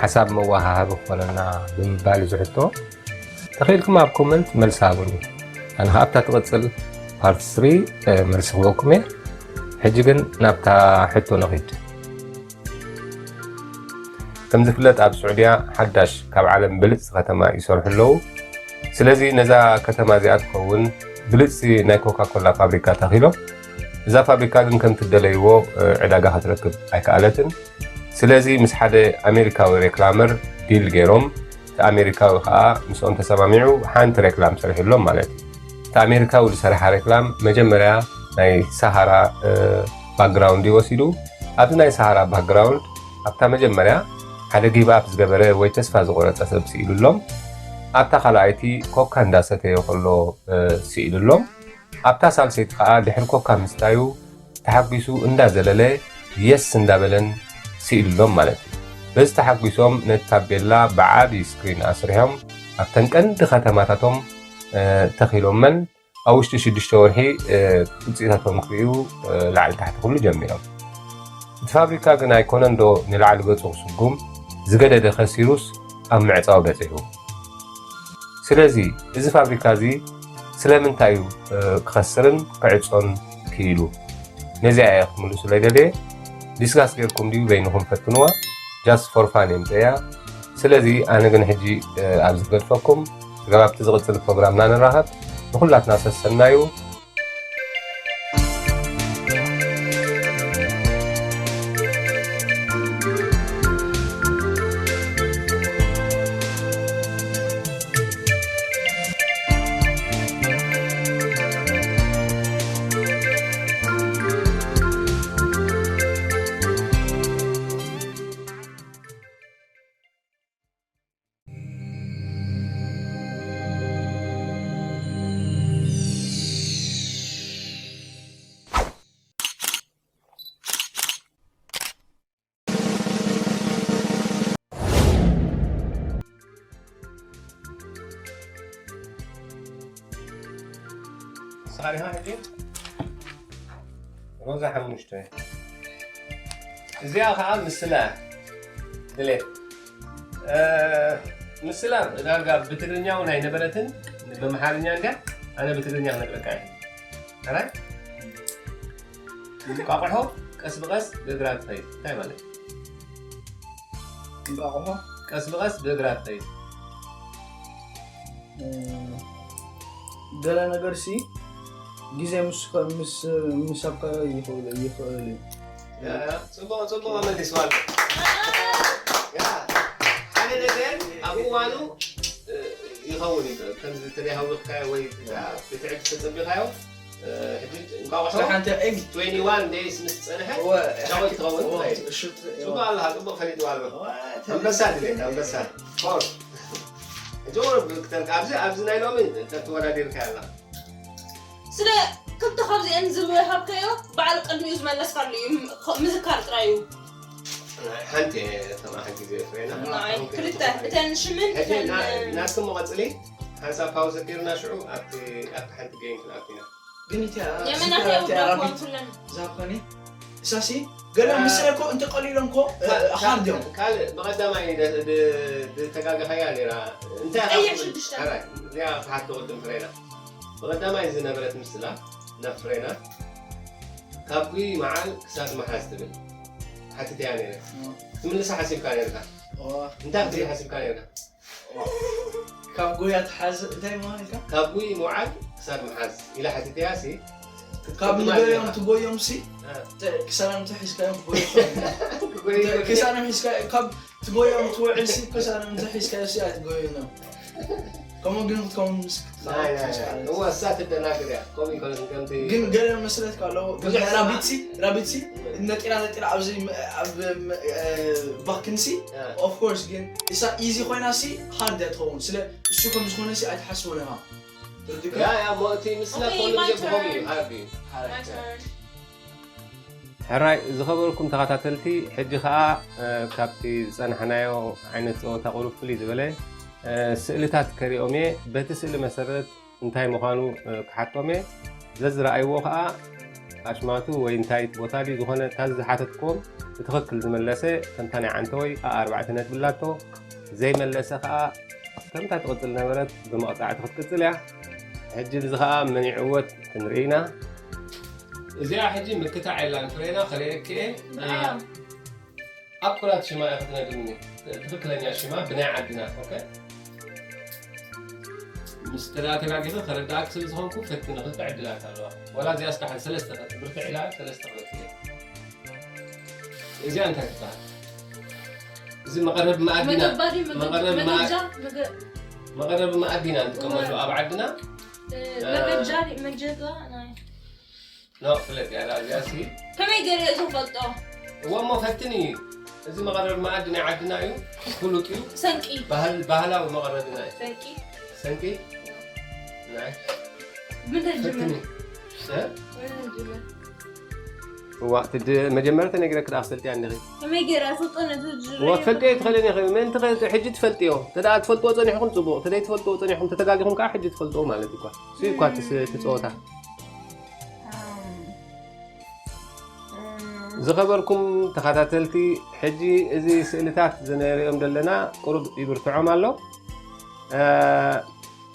ሓሳብ መወሃሃቢ ክኾነና ብምባል እዩ ዝሕቶ። ተኽኢልኩም ኣብ ኮመንት መልሲ ሃቡኒ። ኣነ ኸዓ ኣብታ ትቕጽል ፓርት ስሪ፣ እ፣ መልሲ ክህበኩም እየ። ሕጂ ግን ናብታ ሕቶ ንኺድ። ከም ዝፍለጥ ኣብ ስዑድያ ሓዳሽ ካብ ዓለም ብልጽቲ ከተማ ይሰርሑ ኣለዉ። ስለዚ ነዛ ከተማ እዚኣ ትኸውን ብልጽቲ ናይ ኮካ ኮላ ፋብሪካ ተኺሎም። እዛ ፋብሪካ ግን ከምቲ ደለይዎ፣ እ፣ ዕዳጋ ክትረክብ ኣይከኣለትን። ስለዚ ምስ ሓደ ኣሜሪካዊ ሬክላመር ዲል ገይሮም፣ እቲ ኣሜሪካዊ ኸኣ ምስኦም ተሰማሚዑ ሓንቲ ሬክላም ሰሪሕሎም ማለት እዩ። እቲ ኣሜሪካዊ ዝሰርሓ ሬክላም መጀመርያ ናይ ሰሃራ፣ እ፣ ባክግራውንድ እዩ ወሲዱ። ኣብቲ ናይ ሰሃራ ባክግራውንድ ኣብታ መጀመርያ ሓደ ጊቭ ኣፕ ዝገበረ ወይ ተስፋ ዝቆረጸ ሰብ ስኢሉሎም። ኣብታ ካልኣይቲ ኮካ እንዳሰተየ ከሎ፣ እ፣ ስኢሉሎም። ኣብታ ሳልሰይቲ ኸኣ ድሕሪ ኮካ ምስታዩ ተሓጒሱ እንዳዘለለ የስ እንዳበለን ስኢሉሎም ማለት እዩ። በዚ ተሓጒሶም ነቲ ታቤላ ብዓቢ ስክሪን ኣስሪሖም ኣብተን ቀንዲ ከተማታቶም፣ እ፣ ተኺሎመን ኣብ ውሽጢ ሽዱሽተ ወርሒ፣ እ፣ ውጽኢታቶም ክርእዩ፣ እ፣ ላዕሊ ታሕቲ ክብሉ ጀሚሮም። እቲ ፋብሪካ ግን ኣይኮነን ዶ ንላዕሊ ገጹ ክስጉም፣ ዝገደደ ከሲሩስ ኣብ ምዕጻው በጺሑ። ስለዚ እዚ ፋብሪካ እዚ ስለምንታይ እዩ፣ እ፣ ክኸስርን ክዕጾን ክኢሉ? ነዚኣ እየ ክትምልሱለይ ደልየ። ዲስካስ ጌርኩም ድዩ በይንኹም ፈትንዋ። Just for fun እየ ምጽእያ። ስለዚ ኣነ ግን ሕጂ፣ እ፣ ኣብዚ ክገድፈኩም። ስጋብ ኣብቲ ዝቕጽል ፕሮግራምና ንራኸብ። ንኹላትና ሰሰናዩ። ንስኻ ዲኻ ሕጂ? ሮዛ ሓሙሽተ። እዚኣ ኸዓ ምስላ ድሌት። እ፣ ምስላ ዳርጋ ብትግርኛ እውን ኣይነበረትን፣ ብኣምሓርኛ እንድያ፣ ኣነ ብትግርኛ ክነግረካ እየ። ሕራይ? እንቋቑሖ ቀስ ብቐስ ብእግራ ትኸይድ። እንታይ ማለት እዩ? እንቋቑሖ? ቀስ ብቐስ ብእግራ ትኸይድ። እ፣ ገለ ነገርሲ ግዜ ምስ፣ ምስ፣ ምስ ኣብካዮ ይኽእል፣ ይኽእል እዩ። ያ፣ ያ፣ ጽቡቕ፣ ጽቡቕ መሊስዋ ኣሎ። ያ፣ ሓደ ነገር ኣብ እዋኑ፣ እ፣ ይኸውን እዩ። ከምዚ ተደይ ሃዊኽካዮ ወይ ብትዕግስቲ ተጸቢኻዮ፣ እ፣ ሕጂ እንቋቑሖ ስለ ሓንቲ ዒም። ትዌንቲ ዋን ደይስ ምስ ጸንሐ እወ፣ ሻወል ትኸውን እወ፣ ትኽእል። እሹ፣ እወ። ጽቡቕ ኣለኻ፣ ጽቡቕ ፈሊጥዋ ኣሎ። እወ፣ ኣንበሳ ድሌት፣ ኣንበሳ። ፎር። ሕጂ እውን ብክተልካ ኣብዚ፣ ኣብዚ ናይ ሎሚ ተወዳዲርካ ኣላ። ስለ ክልተ ካብዚአን ዝወሃብካዮ በዓል ቅድሚኡ ዝመለስካሉ እዩ፣ ም-፣ ምዝካር ጥራይ እዩ። ሓንቲ እየ ተማሓ ግዜ ፍሬና። ንዓይ ክልተ፣ እተን ሽምን ሕጂ እተን፣ ና-፣ ናትኩም መቐጽሊ ሓንሳብ ፓውዝ ጌርና ሽዑ ኣብቲ፣ ኣብቲ ሓንቲ ጌም ክንኣቱ ኢና። ግን እቲኣ የመናት እቲኣ እያ ራቢት ኩለን። ዛኮኒ እሳሲ ገለ አ-፣ ምስለ እኮ እንተቀሊሎም እኮ፣ እ፣ ካ-፣ ሃርድ እዮም። ካልእ ብቐዳማይ ደ-፣ ደ-፣ ደ-፣ ተጋገኻያ ነይራ። እንታይ ቀይሕ ኢኻ ሽዱሽተ። ሓራይ፣ እዚኣ ክሓቶ ቅድም ፍሬና። ብቐዳማይ ዝነበረት ምስላ ናብ ፍሬና፣ ካብ ጉይ መዓል ክሳድ መሓዝ ትብል ሓቲተያ ነይረ። እ። ክትምልሳ ሓሲብካ ነይርካ። ኦ። እንታይ ክትብል ሓሲብካ ነይርካ? ካብ ጎያ ትሓዝ እንታይ ምዃን ኢልካ? ካብ ጉይ ምውዓል ክሳድ ምሓዝ ኢላ ሓቲተያ ሲ። ካብ ክትማል ንጎዮም ኢኻ። ትጎዮም ሲ፣ እ። ተ-፣ ክሳዶም ተሒዝካዮም ትጎዮም። ክጎይ ተ-፣ ይጎይ። ክሳዶም ሒዝካ፣ ካብ ትጎዮም ትውዕል ሲ፣ ክሳዶም ተሒዝካዮ ሲ ኣይትጎዮም። ከምኡ ግን ክትከውን ምስ ናይ፣ ናይ፣ ናይ። ክትከውን እዋ፣ እሳ ትደናግር እያ። ከምኡ ይኮነን ከምቲ ግን ገለ መስለትካ ኣለዎ። ብዙሕ ብዙሕ ራቢት ሲ፣ ራቢት ሲ፣ ነጢራ፣ ነጢራ ኣብዚ ም-፣ ኣብ ም-፣ እ፣ ባክን ሲ፣ እ። ኦፍ ኮርስ ግን እሳ ኢዚ ኮይና ሲ፣ ሃርድ እያ ትኸውን። ስለ እሱ ከም ዝኾነ ሲ ኣይትሓስቦን ኢኻ። ተረዲእካ? ያ፣ ያ፣ ሞ-፣ እቲ ምስላ ኦኬ፣ ኩሉ ማይ ግዜ ብኸምኡ እዩ፣ ተርን። ሃርድ እዩ። ማይ ተርን። ሕራይ ዝኸበርኩም ተኸታተልቲ፣ ሕጂ ኸኣ፣ እ፣ ካብቲ ዝጸናሕናዮ ዓይነት ጸወታ ቁሩብ ፍልይ ዝበለ፣ እ፣ ስእልታት ከሪኦም እየ። በቲ ስእሊ መሰረት እንታይ ምዃኑ፣ እ፣ ክሓቶም እየ። ዘዝረኣይዎ ኸኣ ኣሽማቱ ወይ እንታይ እቲ ቦታ ድዩ ዝኾነ፣ እታ ዝሓተትክዎም ብትኽክል ዝመለሰ ከምታ ናይ ዓንተወይ ኣርባዕተ ነጥቢ ኣላቶ፣ ዘይመለሰ ከዓ ከምታ ትቕፅል ነበረት ብመቕፃዕቲ ክትቅፅል እያ። ሕጂ እዚ ከዓ መን ይዕወት ክንርኢ ኢና። እዚኣ ሕጂ ምክታዕ የላን ፍሬና፣ ከለየክኤ ኣብ ኩላት ሽማ እያ ክትነግርኒ። ትኽክለኛ ሽማ ብናይ ዓድና። ኦኬ፣ ምስ ተዳ ተጋጊኸ ከረዳእክ ስለ ዝኾንኩ ፈትኒ። ክልተ ዕድላት ኣለዋ። ዋላ እዚኣ እስካሕን ሰለስተ ብርትዕ ኢላ ሰለስተ ክልተ። እዚኣ እንታይ ትበሃል? እዚ መቐረቢ መኣዲና። መገባሪ፣ መገ- መቐረቢ መኣ- መገጃ፣ መገ- መቐረቢ መኣዲና ንጥቀመሉ ኣብ ዓድና። እ፣ መገጃ፣ መገጃ ናይ ኖ፣ ፍለጥ እያ እዚኣ ሲ። ከመይ ገለ እዞ ፈልጦ? እዎ፣ እሞ ፈትኒ። እዚ መቐረቢ መኣዲ ናይ ዓድና እዩ። ፍሉጥ እዩ። ሰንቂ። ባህል-፣ ባህላዊ መቐረብና እዩ። ሰንቂ። ሰንቂ? ናይ ምንታይ ፈትኒ። እ? ምንታይ ጅምር? እዋ፣ ትድ-፣ መጀመርያ ተነግረክ ደኣ ክትፈልጥያ እንዲኺ። ከመይ ገይረ? ፍልጦ ነቲ ጅምር እዋ፣ ትፈልጥዮ ኣይትኽእልን ኢኺ። ምእንቲ ከ-፣ ሕጂ ትፈልጥዮ። ተደኣ ትፈልጥዎ ጸኒሕኩም ጽቡቕ። ተደይ ትፈልጥዎ ጸኒሕኩም ተተጋጊኹም ከኣ ሕጂ ትፈልጥዎ ማለት እኳ። እሱ እኳ እቲ ስ-፣ እቲ ጸወታ። ዝኸበርኩም ተኸታተልቲ፣ ሕጂ እዚ ስእልታት ዘነርእዮም ዘለና ቁሩብ ይብርትዖም ኣሎ። እ፣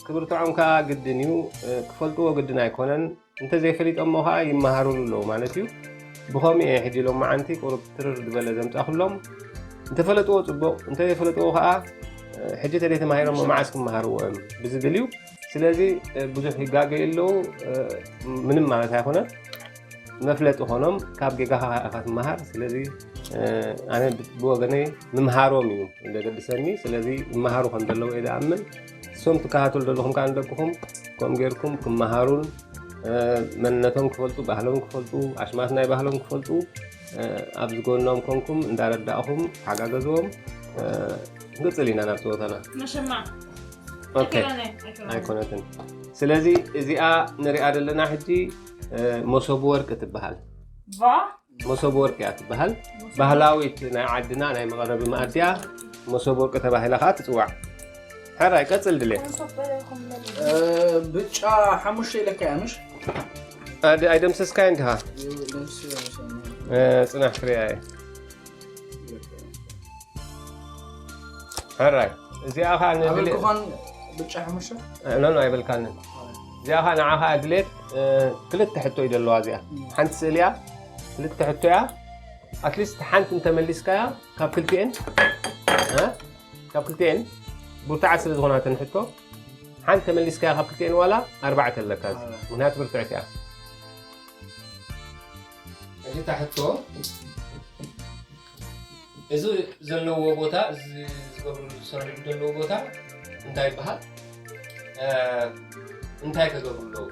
ክብርትዖም ከኣ ግድን እዩ። እ፣ ክፈልጥዎ ግድን ኣይኮነን። እንተዘይፈሊጦሞ ከኣ ይመሃሩሉ ኣለዉ ማለት እዩ። ብኸምኡ እየ ሕጂ ሎመዓንቲ ቁሩብ ትርር ዝበለ ዘምጻኹሎም። እንተፈለጥዎ ጽቡቕ፣ እንተዘይፈለጥዎ ከኣ፣ እ፣ ሕጂ ተደይ ተማሂሮሞ መዓስ ክመሃርዎ እዮም ብዝብል እዩ። ስለዚ፣ እ፣ ብዙሕ ይጋገዩ ኣለዉ፣ እ፣ ምንም ማለት ኣይኮነን። መፍለጢ ኾኖም ካብ ጌጋኻ ኢኻ ትመሃር። ስለዚ፣ እ፣ ኣነ ብ-፣ ብወገነይ ምምሃሮም እዩ ዘገድሰኒ። ስለዚ ይመሃሩ ከም ዘለዉ እየ ዝኣምን። እሶም ትከታተሉ ዘለኹም ከኣ ንደቅኹም ከምኡ ጌርኩም ክመሃሩን፣ እ፣ መንነቶም ክፈልጡ፣ ባህሎም ክፈልጡ፣ ኣሽማት ናይ ባህሎም ክፈልጡ፣ እ፣ ኣብዚ ጎኖም ኮንኩም እንዳረዳእኹም ተሓጋገዝዎም። እ፣ ክንቅጽል ኢና ናብ ጸወታና። መሸማዕ። ኦኬ። ኣይኮነን፣ ኣይኮነን። ኣይኮነትን። ስለዚ እዚኣ ንሪኣ ዘለና ሕጂ፣ እ፣ መሶብ ወርቂ ትበሃል። ቫ? መሶብ ወርቂ እያ ትበሃል። ባህላዊት ናይ ዓድና ናይ መቐረቢ መኣዲ እያ። መሶብ ወርቂ ተባሂላ ከኣ ትጽዋዕ። ሕራይ ቀጽል ድሌ። እ፣ ብጫ ሓሙሽተ ኢለካ እያ፣ ምሽ? ኣድ-፣ ኣይደምሰስካዮን ዲኻ? እ፣ ጽናሕ ክሪኣ እየ። ሕራይ፣ እዚኣ ኸኣ ንድሌት ኣበልኩኻን ብጫ ሓሙሽተ? እ፣ ኖ፣ ኖ፣ ኣይበልካንን። እዚኣ ኸኣ ንዓኻ ድሌት፣ እ፣ ክልተ ሕቶ እዩ ዘለዋ እዚኣ። እም። ሓንቲ ስእሊ እያ፣ ክልተ ሕቶ እያ። ኣትሊስት ሓንቲ እንተመሊስካያ ካብ ክልቲኤን፣ እ፣ ካብ ክልቲኤን ብርቱዓት ስለ ዝኾና እተን ሕቶ፣ ሓንቲ ተመሊስካያ ካብ ክልቲኤን ዋላ ኣርባዕተ ኣለካ። ኣርባዕተ። ምኽንያቱ ብርትዕቲ እያ። ሕጂ እታ ሕቶ፣ እዚ ዘለዎ ቦታ፣ እዚ ዝገብሩ፣ ዝሰርሑ ዘለዎ ቦታ እንታይ ይበሃል? እ፣ እንታይ ከገብሩ ኣለዉ?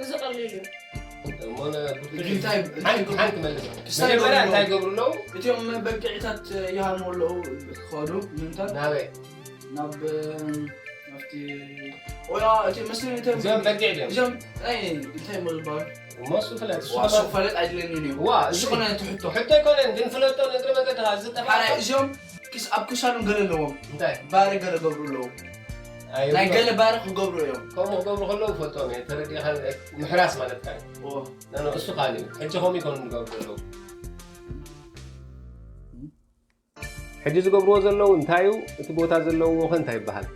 እዚ ቀሊል እዩ። እሞ ነ-፣ ብርቱዕ ሕጂ እንታይ፣ ሓንቲ፣ ሓንቲ መልስ። ክስታይ መጀመርያ ገብሩ እንታይ ኣለዉ? ገብሩ ኣለዉ? እቲኦም በጊዕታት ይሃርሙ ኣለዉ፣ ክኸዱ፣ ምንታይ? ናበይ? ናብ፣ ናብቲ፣ ኦያ፣ እቲ መስለኒ፣ እቶም እዚኦም በጊዕ ድዮም? እዚኦም፣ ኣይ፣ እንታይ እሞ ዝበሃሉ? እሞ እሱ ፍለጥ፣ እሱ ዋ፣ እሱ ፍለጥ። ፈለጥ ኣይድለንን እዩ። ዋ፣ እሱ እዚ ኮነ እቲ ሕቶ። ሕቶ ኣይኮነን፣ ግን ፍለጦ ንእግሪ መገድኻ ዝጠፋ። ሓራይ፣ እዚኦም ክስ-፣ ኣብ ክሳዶም ገለ ኣለዎም። እንታይ? ባረ ገለ ገብሩ ኣለዉ። ኣይ፣ ናይ እሞ ገለ ባረ ክገብሩ እዮም። ከምኡ ክገብሩ ከለዉ ፈልጦም እየ። ተረዲእካ፣ ምሕራስ ማለትካ እዩ። ኦ። ኖ፣ ኖ፣ እሱ ካልእ እዩ። ሕጂ ከምኡ ይኮኑ ዝገብሩ ዘለዉ። ሕጂ ዝገብርዎ ዘለዉ እንታይ እዩ? እቲ ቦታ ዘለውዎ ኸ እንታይ ይበሃል?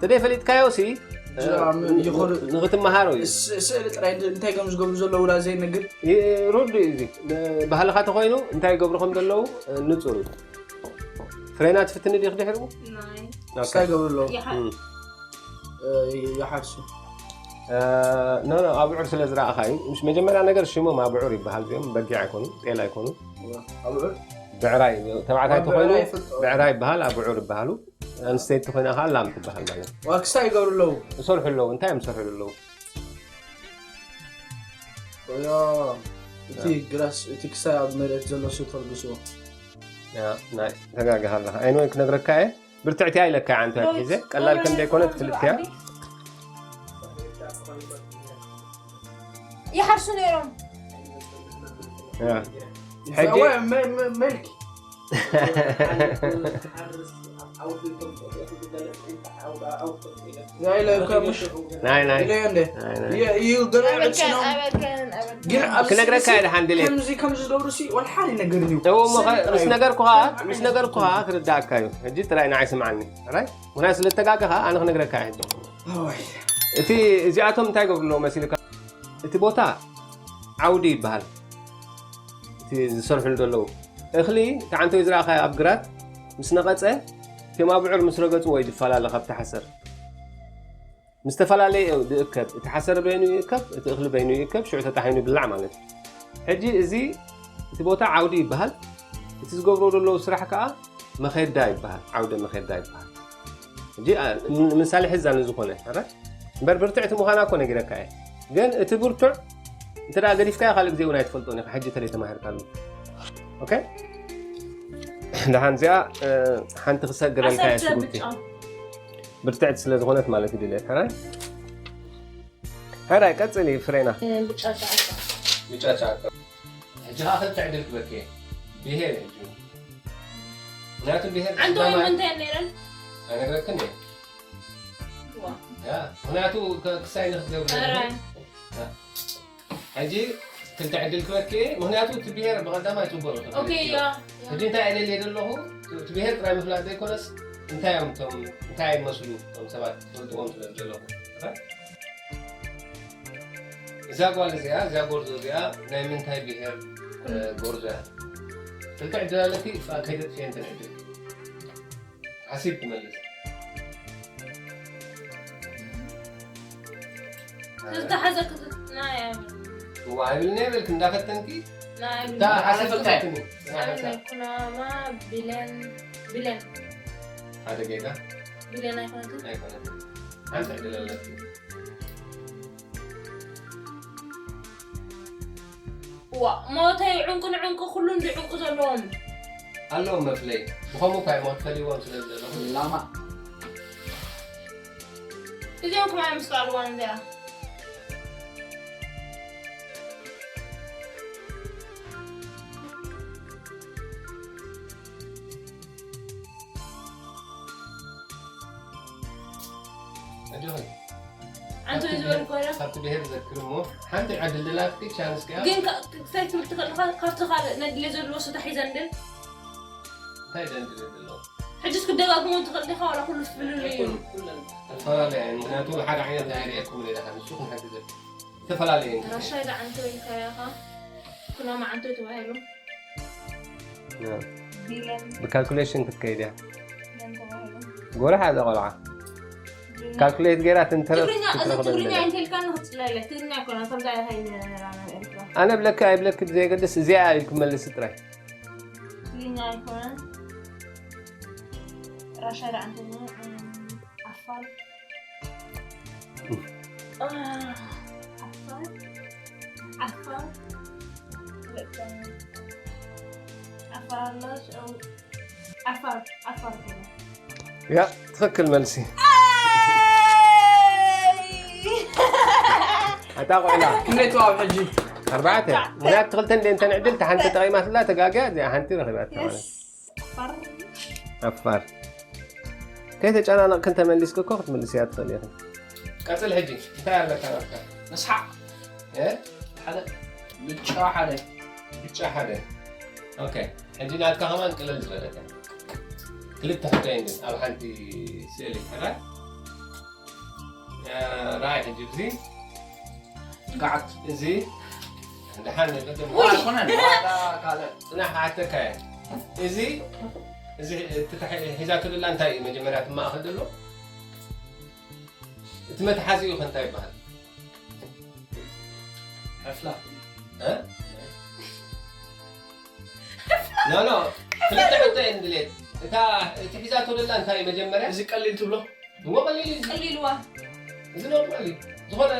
ተደይ ፈሊጥካዮ ሲ፣ እ፣ ጅራ፣ ም-፣ ይኾኑ። ንኽትመሃሮ እዩ። ስ-፣ ስእሊ ጥራይ እንደ-፣ እንታይ ከም ዝገብሩ ዘለዉ ላ ዘይነግር? ይ-፣ ርዱእ እዩ እዚ። ን-፣ ባህልኻ ተኾይኑ እንታይ ይገብሩ ከም ዘለዉ፣ እ፣ ንጹር እዩ። ፍሬና ትፍትኒ ዲኺ ድሕሪኡ? ናይ። ኦኬ። ክስታይ ይገብሩ ኣለዉ። ይሓ- እም። እ፣ ይሓርሱ። እ፣ ኖ፣ ኖ፣ ኣብዑር ስለ ዝረኣኻ እዩ። ምስ መጀመርያ ነገር ሽሞም ኣብዑር ይበሃል። እዚኦም በጊዕ ኣይኮኑ፣ ጤል ኣይኮኑ። ኣብዑር? ብዕራይ፣ ተባዕታይ ኣብ ተኾይኑ ብዕራይ ይፍልጦ። ብዕራይ ይበሃል፣ ኣብዑር ይበሃሉ። ኣንስተይቲ ኮይና ከኣ ላም ትበሃል ማለት እዩ። ዋ፣ ክስታይ ይገብሩ ኣለዉ። ይሰርሑ ኣለዉ። እንታይ እዮም ዝሰርሑ ዘለዉ? ወዮ፣ እቲ ኣያ። ግራስ፣ እቲ ክስታይ ኣብ መሬት ዘሎ ሱ ተርግስዎ። ያ፣ ናይ፣ ተጋጊኻ ኣለኻ። ኣይንወይ ክነግረካ እየ። ብርትዕቲ እያ ኢለካ እየ፣ ኣንተ ሎይት። ሒዘ። ቀላል ከም ዘይኮነ ትፍልጥ እያ። ይሓርሱ ነይሮም። ያ። ሕጊ? እዛ ወ-፣ መ-፣ መ-፣ መልኪ። ናይ ናይ ናይ ናይ ግን ክነግረካ እየ ደሓን ድሌት። ከምዚ ከምዚ ዝገብሩ ሲ ወላ ሓደ ነገር እዩ። እዎ እሞ ከ- ምስ ነገርኩኻ ምስ ነገርኩኻ ክርዳእካ እዩ። ሕጂ ጥራይ ንዓይ ስምዓኒ። ራይ ምክንያቱ ስለ ተጋገኻ ኣነ ክነግረካ እየ። ሕጂ እቲ እዚኣቶም እንታይ ገብሩ ኣለዎ መሲልካ? እቲ ቦታ ዓውዲ ይበሃል። እቲ ዝሰርሕሉ ዘለዉ እኽሊ እቲ ዓንተው ዝረኣኻ ኣብ ግራት ምስ ነቐፀ እቲ ማብዑር ምስ ረገፅዎ እዩ ዝፈላለ ካብቲ ሓሰር። ምስ ተፈላለየ እዩ ዝእከብ። እቲ ሓሰር በይኑ ይእከብ፣ እቲ እኽሊ በይኑ ይእከብ፣ ሽዑ ተጣሒኑ ይብላዕ ማለት እዩ። ሕጂ እዚ እቲ ቦታ ዓውዲ ይበሃል። እቲ ዝገብሮ ዘለዉ ስራሕ ከዓ መኼዳ ይበሃል። ዓውደ መኼዳ ይበሃል። ሕጂ ንምሳሌ ሕዛ ንዝኾነ ረ እምበር ብርትዕቲ ምዃና እኮ ነጊረካ እየ። ግን እቲ ብርቱዕ እንተ ደኣ ገዲፍካዮ ካልእ ግዜ እውን ኣይትፈልጦን ኢኻ። ሕጂ ተለይ ተማሂርካሉ። ኦኬ ደሓን እዚኣ ሓንቲ ክሰግረልካ እየ ሽጉርቲ ብርትዕቲ ስለ ዝኾነት ማለት እዩ ድሌት ሕራይ ሕራይ ቀጽሊ ፍሬና ብጫ ጫዕጫ ብጫ ጫዕጫ ሕጂ ከዓ ክልተ ዕድል ክበክ እየ ብሄር እዩ ሕጂ ምክንያቱ ብሄር ዓንተ ወይ ምንታይ ነይረን ኣይነግረክን እየ ዋ ያ ምክንያቱ ክሳይ ንክገብር ኧረ ሕጂ ክልተ ዕድል ክበክ እየ ምክንያቱ እቲ ብሄር ብቐዳማይ ፅቡቅ እዩ ኦኬ ያ ሕጂ እንታይ ዕልል እየ ዘለኹ እቲ ብሄር ጥራይ ምፍላጥ ዘይኮነስ እንታይ እዮም እቶም እንታይ ይመስሉ እቶም ሰባት ትፈልጥዎም ስለ ዘለኹ እዛ ጓል እዚኣ እዛ ጎርዞ እዚኣ ናይ ምንታይ ብሄር ጎርዞ እያ ክልተ ዕድል ኣለኪ ከይተጥፍየ እንተን ዕድል ሓሲብ ትመልስ ዝተሓዘ ክትናያ እዋ ኣይብልኒ ይብል እንዳፈተንኪ ናይ እታ ሓሲብ ትመልስኒ ኩናማ ቢለን ቢለን ሓደ ጌጋ ቢለን ኣይኮነትን ኣይኮነትን ሓንቲ ዕድል ኣለኪ ዋ ሞተይ ዕንቁ ንዕንቁ ኩሉ እንዲ ዕንቁ ዘለዎም ኣለዎም መፍለይ ብኸምኡ እኳ እዮም ክትፈልይዎም ስለ ዘለኹ ላማ እዚኦም ከማይ ምስ ቃልዋን እንዲያ ኣጆኺ ኣንተ ዝበልኮ ዶ ካብቲ ብሄር ዘክር እሞ ሓንቲ ዕድል ደላትኪ ቻንስ ከኣ ግን ክሳይ ትብል ትኽእልኻ ካብቲ ካልእ ነድልዮ ዘለዎ ስታ ሒዘን ድን እንታይ ደንድል ኣለዎ ሕጅስ ክደጋግሞ ትኽእል ዲኻ ዋላ ኩሉ ፍልሉ እዩ ዝተፈላለያ እየን ምክንያቱ ሓደ ዓይነት ኣይርእየኩም ሌላ ካብ ንሱ ክንሕግዘ ዝተፈላለየ እየን ራሻይ ዳ ዓንቶ ኢልካያኻ ኩና መዓንቶ ተባሂሉ ቢለን ብካልኩሌሽን ክትከይድ እያ ለን ተባሂሉ ጎረ ሓደ ቆልዓ ካልኩሌት ገይራ ትንተረፍ ትግርኛ እዚ ክትረኽበ ትግርኛ ዘለያ እንተልካ ንክትፅለለ ትግርኛ ይኮነ ከምዛ ኢልካ ይነበራና ኤርትራ ኣነ ብለካ ኣይብለክ ብዘየገድስ እዚኣ እዩ ክመልስ ጥራይ ትግርኛ ኣይኮነን ራሻ ዳ ዓንቶ ዓፋር ዓፋር ዓፋር ዓፋር ኣላሽ ዓፋር ዓፋር ያ ትኽክል መልሲ ኣታ ቆይላ ክንደይ ተዋብ ሕጂ ኣርባዕተ ምክንያት ክልተ እንደ እንተን ዕድል ተሓንቲ ጠቒማትላ ተጋግያ እዚኣ ሓንቲ ረኺባት ማለት ዓፋር ዓፋር ከይተጨናነቕክን ተመሊስክ እኮ ክትምልስያ ትኽእል ኢኺ ቀፅል ሕጂ እንታይ ኣለካ ናትካ መስሓቅ እ? ሓደ ብጫ ሓደ ብጫ ሓደ ኦኬ ሕጂ ናትካ ከማን ቅልል ዝበለት እያ ክልተ ሕቶ እየን ግን ኣብ ሓንቲ ስእሊ ሕራይ ራኣይ ሕጂ እዚ ገዓት እዚ ደሓን ቅድም ኣይኮነን ዋላ ካልእ ፅናሕ ክሓተካ እየ እዚ እዚ እቲ ተሒ- ሒዛቶ ዘላ እንታይ እዩ መጀመርያ እቲ ማእኸል ዘሎ እቲ መትሓዚኡ ከ እንታይ ይበሃል ሕፍላ እ? ኖ ኖ ክልተ ሕቶ እየን ድሌት እታ እቲ ሒዛቶ ዘላ እንታይ እዩ መጀመርያ እዚ ቀሊል ትብሎ እሞ ቀሊል እዩ ቀሊልዋ እዚ ኖርማል እዩ ዝኾነ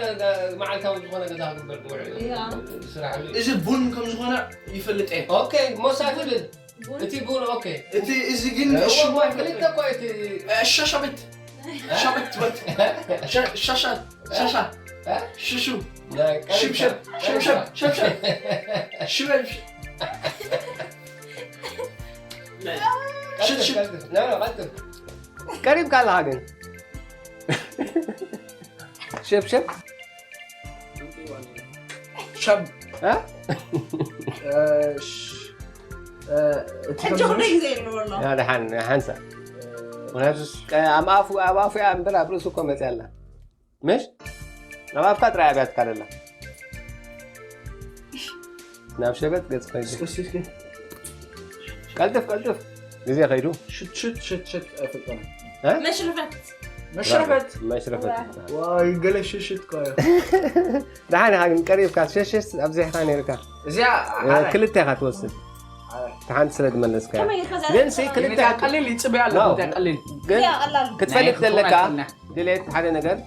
መዓልታዊ ዝኾነ ገዛ ክግበር ዝውዕል ያ። ዝስራሕሉ እዩ እዚ ቡን ከም ዝኾነ ይፈልጥ እየ ኦኬ ሞሳ ትብል ቡን እቲ ቡን ኦኬ እቲ እዚ ግን እሞ ሽሙ ክልተ እኮ እቲ ሸሸብት ሸብት ትበት ሸሻ ሸሻ ሽሹ ሽብሸብ ሽብሸብ ሽብሸብ ሽበብ ሽብሽብ ቀጥል፣ ቀጥል። ኖ፣ ኖ፣ ቀጥል። ቀሪብካ ኣለኻ ግን። ሸብሸብ? ሸብ እ? እ፣ ሽ- እ፣ እቲ ሕጂ ከምዚ ክንደይ ግዜ ይብልዎ ኣሎ? ያ፣ ደሓን፣ ሓንሳ። ምክንያቱ ስ-፣ ቀ-፣ ኣብ ኣፉ፣ ኣብ ኣፉ እያ እምበር ኣብ ርእሱ እኮ መፅያ ኣላ። ምሽ? ኣብ ኣፍካ ጥራይ ኣብያትካ ደላ። ናብ ሸበጥ ገጽ ከይዱ። እስኪ፣ እስኪ፣ እስኪ። ቀልጥፍ፣ ቀልጥፍ። ግዜ ከይዱ። ሽት፣ ሽት፣ ሽት፣ ሽት ኣይፈልጦን። እ? መሽረፈት። መሽረፈት። መሽረፈት። ዋይ፣ ገለ ሽሽት እኮ እዩ። ደሓን ኢኻ ግን ቀሪብካ፣ ሸሽስ ኣብዚሕካ ነይርካ። እዚኣ እ፣ ክልተ ኢኻ ትወስድ። እቲ ሓንቲ ስለ ዝመለስካ። ከመይ ጌርካ እዛ ግን ሲ ትፈልጥ? ክልተ እዚኣ ቀሊል ይጽበያ ኣለኩ፣ ነው። እዚኣ ቀሊል። ግን እዚኣ ቀላል። ክትፈልጥ ናይ ዘለካ ክኾና ይኮና። ድሌት ሓደ ነገር፣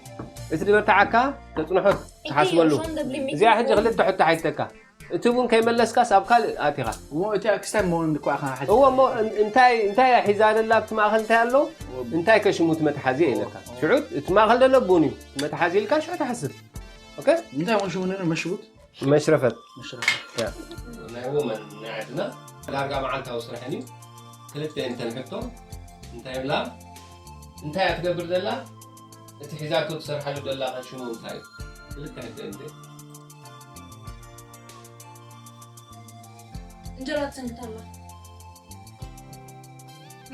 እቲ ዝበርታዓካ ተጽንሖ ትሓስበሉ። እዚኣ እዚኣ ሕጂ ክልተ ሕቶ ሓይተካ። እቲ እውን ከይመለስካስ ኣብ ካልእ ኣቲኻ። እሞ እቲኣ ክስታይ መሆን እኮ ኢኻ ሓቲ- እዎ እሞ እን-፣ እንታይ፣ እንታይ እያ ሒዛ ዘላ ኣብቲ ማእኸል እንታይ ኣሎ? እንታይ ከሽሙ እቲ መትሓዚ ኢለካ። ሽዑ እቲ ማእኸል ዘሎ ቡን እዩ። መትሓዚ ኢልካ ሽዑ ትሓስብ። ኦኬ? እንታይ ውን ሽሙ ነይሩ? መሽቡት? መሽረፈት። መሽረፈት። ያ። ናይ ወመን ናይ ዓድና ዳርጋ መዓልታዊ ስራሕን እዩ። ክልተ እንተን ሕቶ እንታይ ይብላ? እንታይ እያ ትገብር ዘላ? እቲ ሒዛቶ ትሰርሓሉ ዘላ ሽሙ እንታይ እዩ? ክልተ ሕቶ እንተ እንጀራ ትሰንክት ኣላ።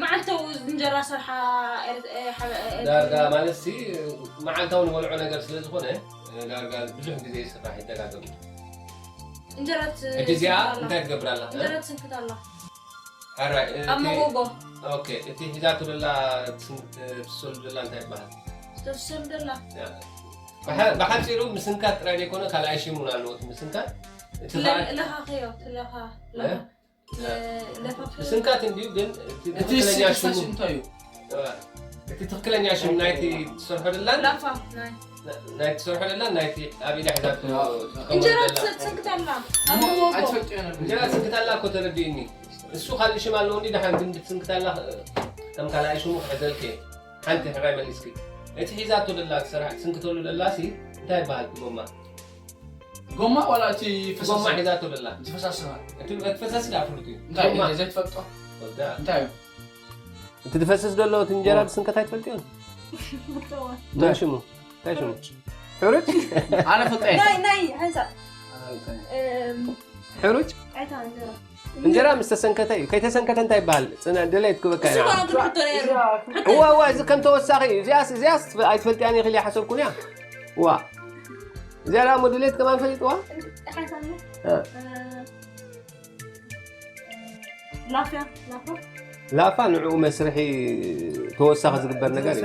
መዓልታዊ እንጀራ ሰርሓ ኤር-፣ ኤ፣ ሓበ-፣ ኤ፣ ኤ፣ ዳርጋ ማለት ሲ መዓልታዊ ንበልዖ ነገር ስለ ዝኾነ ዳርጋ ብዙሕ ግዜ ይስራሕ ይደጋገም። እንጀራ ት-፣ ሕጂ እዚኣ ትሰንክት ኣላ። እንታይ ትገብር ኣላ? እንጀራ ትሰንክት ኣላ። ሕራይ፣ እቲ ኣብ መጎጎ ኦኬ፣ እቲ ሒዛቶ ዘላ ትስን-፣ ትብሰሉ ዘላ እንታይ ይበሃል? ዝተብሰሉ ዘላ። ያ። ብሓ-፣ ብሓፂሩ ምስንካት ጥራይ ዘይኮነ ካልኣይ ሽም እውን ኣለዎ። እቲ ምስንካት እቲ ትለ-፣ በዓል ለኻኽዮ፣ ትለኻ፣ እ? ለኻ። ለ-፣ ለፋፍ-፣ ምስንካት እንድዩ ግን እቲ እቲ ትኽክለኛ ስልሳ ሽሙ ሽም እንታይ እዩ? እቲ ትኽክለኛ ሽም ናይቲ ትሰርሖ ደላን ላፋ፣ ናይ። ናይቲ ትሰርሖ ደላን ናይቲ ኣብ ኢዳ ሒዛቶ ላፋ። ትጥቀመሉ እንጀራ ደላን። ትሰ-፣ ትሰንክት ኣላ። ኣብ እሞ መጎጎ። ኣይትፈልጥዮ ነበር። እንጀራ ትስንክት ኣላ እኮ ተረዲእኒ። እሱ ካልእ ሽም ኣለዎ እንዲ ደሓን ግን ትስንክት ኣላ ከም ካልኣይ ሽሙ ክሕዘልክ እየ። ሓንቲ ሕራይ መሊስኪ። እቲ ሒዛቶ ደላ ትሰርሕ ትስንክተሉ ደላ ሲ እንታይ ይበሃል እቲ ጎማ? ጎማ ዋላ እቲ ጎማ ፈሳሲ? ሒዛቶ ደላ። እቲ ፈሳሲ ነው። እቲ እቲ ፈሳሲ ዳ ፍሉጥ እዩ። እንታይ እዩ? ጎማ። ዘይትፈልጦ? ወዳ። እንታይ እዩ? እቲ ትፈስስ ዘሎ እቲ እንጀራ ብስንከት ኣይትፈልጥዮን? ፍልጠዋ። እንታይ ሽሙ? እንታይ ሽሙ? ሕሩጭ? ኣነ ፈልጠ እየ። ናይ፣ ናይ፣ ሓንሳእ። እም፣ ሕሩጭ? ኣይታ እንጀራ። እንጀራ ምስ ተሰንከተ እዩ። ከይተሰንከተ እንታይ ይበሃል? ጽነ-፣ ድሌት ክበካ እሱ ኢና። ከኣ ትሕቶ ነይሩ። እዋ፣ እዋ፣ እዚ ከም ተወሳኺ እዩ። እዚኣስ፣ እዚኣስ ኣይትፈልጥያን ኢኺ ኢለ ሓሰብኩን እያ። እዋ። እዚኣ ደኣ እሞ ድሌት ከማን ፈሊጥዋ? ሓንሳእ ኣሎ። እ። እ፣ ላፍያ፣ ላፋ። ላፋ ንዕኡ መስርሒ ተወሳኺ ዝግበር ነገር እዩ።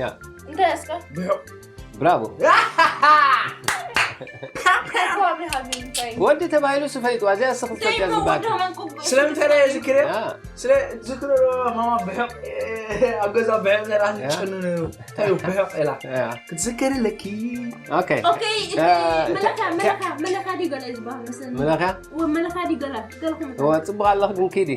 ያ። እንታይ እስከ? ብሑቕ። ብራቮ። ከይኮ ብሃቢ እንታይ? ወዲ ተባሂሉ ስፈይጥዋ፣ እዚኣ እስኺ ትፈልጥያ ዝበሃል። ስለምንታይ ደኣ ዝክርዮ? ያ። ስለ ዝክሮ ማማ ብሑቕ፣ ኣብ ገዛ ብሑቕ ዘራሲ ያ። ትጭኑ ነይሩ። እንታይ እዩ ብሑቕ ኢላ? ያ። ክትዝከሪ ኣለኪ። ኦኬ። ኦኬ፣ እቲ እ፣ መለኻ፣ ተ-፣ መለኻ፣ መለኻ ድዩ ገለ ዝበሃል መስለኒ? መለኻ? ወ-፣ መለኻ ድዩ ገለ? ገለ ክምታ? እዋ፣ ጽቡቕ ኣለኽ ግን ኪዲ።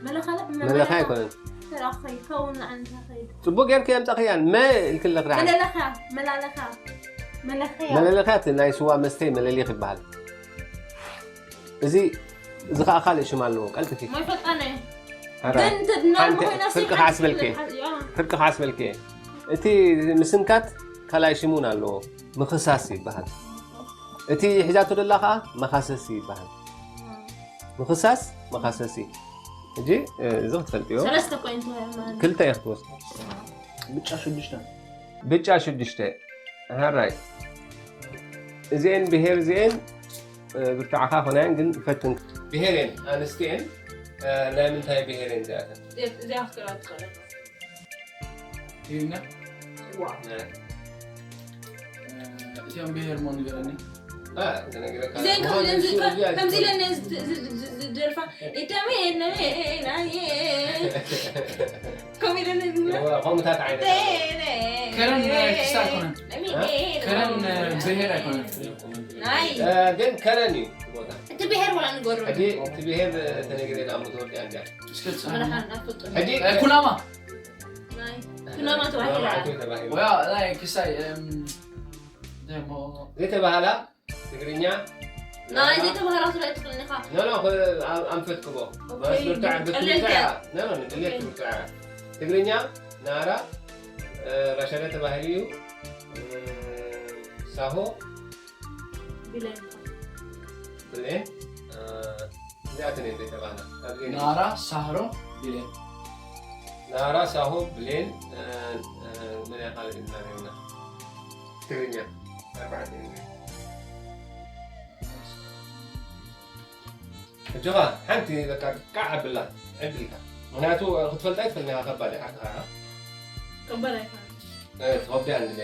መለኻ ለ-፣ መለኻ ኣይኮነን። ተራኸይ፣ ከውን ንዓንታ ኸይድ። ጽቡቕ ጌርኪ ኣምጻኽያን። መ ኢልክለኽ ደሓን። መለለኻ፣ መላለኻ፣ መለኸያ። መለለኻ እቲ ናይ ስዋ መስተይ መለሊኽ ይበሃል። እዚ፣ እዚ ኸኣ ካልእ ሽም ኣለዎ። ቀልጥፊ። ማይ ፈጣነ። ሕራ። ግን እንተ ድና ሓንቲ ምኾይና ፍርቂ ሲ-፣ ክሓስበልኪ። ሓ-፣ ያ። ፍርቂ ክሓስበልኪ። እቲ ምስንካት ካልኣይ ሽም እውን ኣለዎ። ምኽሳስ ይበሃል። እቲ ሒዛቶ ደላ ኸኣ መኻሰሲ ይበሃል። ምኽሳስ፣ መኻሰሲ። ሕጂ፣ እ፣ እዚ ክትፈልጥዮ። ሰለስተ ኮይንት ማለት። ክልተ እየ ክትወስድ። ብጫ ሽዱሽተ። ብጫ ሽዱሽተ። ሕራይ። እዚኤን ብሄር እዚኤን፣ እ፣ ብርትዓኻ ኮናየን ግን ፈትን። ብሄር እየን፣ ኣንስቲ እየን፣ እ፣ ናይ ምንታይ ብሄር እየን እዚኣተን? እዚኣ ክትከላ ትኽእል። ይብና እ፣ እዚኦም ብሄር ሞ ንገረኒ። እ፣ ተነግረካ። እዚኤን እዚኣ ከምኡ ኢለን ዝደርፋ፣ እተመ፣ እነመ፣ ኤ፣ ኤ፣ ናይ፣ ኤ፣ ኤ። ከምኡ ኢለን ዝብላ። እዋ፣ ከምኡታት ዓይነት። ኤ፣ ኤ፣ ኤ፣ ከረን ኤ፣ ክስታ ኣይኮነን። ኤ፣ ኤ፣ ኤ፣ ከረን ኤ፣ ብሄር ኣይኮነን። ናይ። እ፣ ግን ከረን እዩ እቲ ቦታ። እቲ ብሄር ወላ ንገሩ። ሕጂ እቲ ብሄር ተነግረ ዳ ምትወርድ ኣንዳ። እስከ መለኻ እናፈልጡ። ሕጂ እ፣ ኩናማ። ናይ። ኩናማ ተባሂላ። ኩናማ ተባሂላ። ወያ፣ ናይ ክሳይ፣ እም፣ ደሞ። ዘይተባህላ ትግርኛ። ናይ ዘይተባህላ ትብላ ትኽእል ኢኻ። ኖ፣ ኖ፣ ኸ-፣ ኣም-፣ ኣንፈት ክቦ። ኦኬ። ማለት ብርትዕ፣ ቀለል ብርትዕ። እያ። ኖ፣ ኖ፣ ንድሌት ኦኬ። ብርትዕ። ትግርኛ ናራ፣ እ፣ ረሸደ ተባሂሉ እዩ። እ፣ ሳሆ፣ ብሌን። ብሌን፣ እ፣ እዚኣተን እየን ዘይተባህላ። ካብዚኤን ናራ፣ ሳህሮ፣ ብሌን። ናራ፣ ሳሆ፣ ብሌን፣ እ፣ እ፣ መን እያ ካልእ ኢልና ነይርና? ትግርኛ፣ ኣርባዕተ ኢልና። ሕጂ ኸ ሓንቲ በቃ ቃዕ ኣብላ፣ ዕድልካ። ምኽንያቱ ክትፈልጣ ኣይትኽእልን ኢኻ፣ ከባድ እያ ዓርክኻ ኢኻ። ከበድ ኣይኮነን። እ፣ ትኸብድያ እንድለ።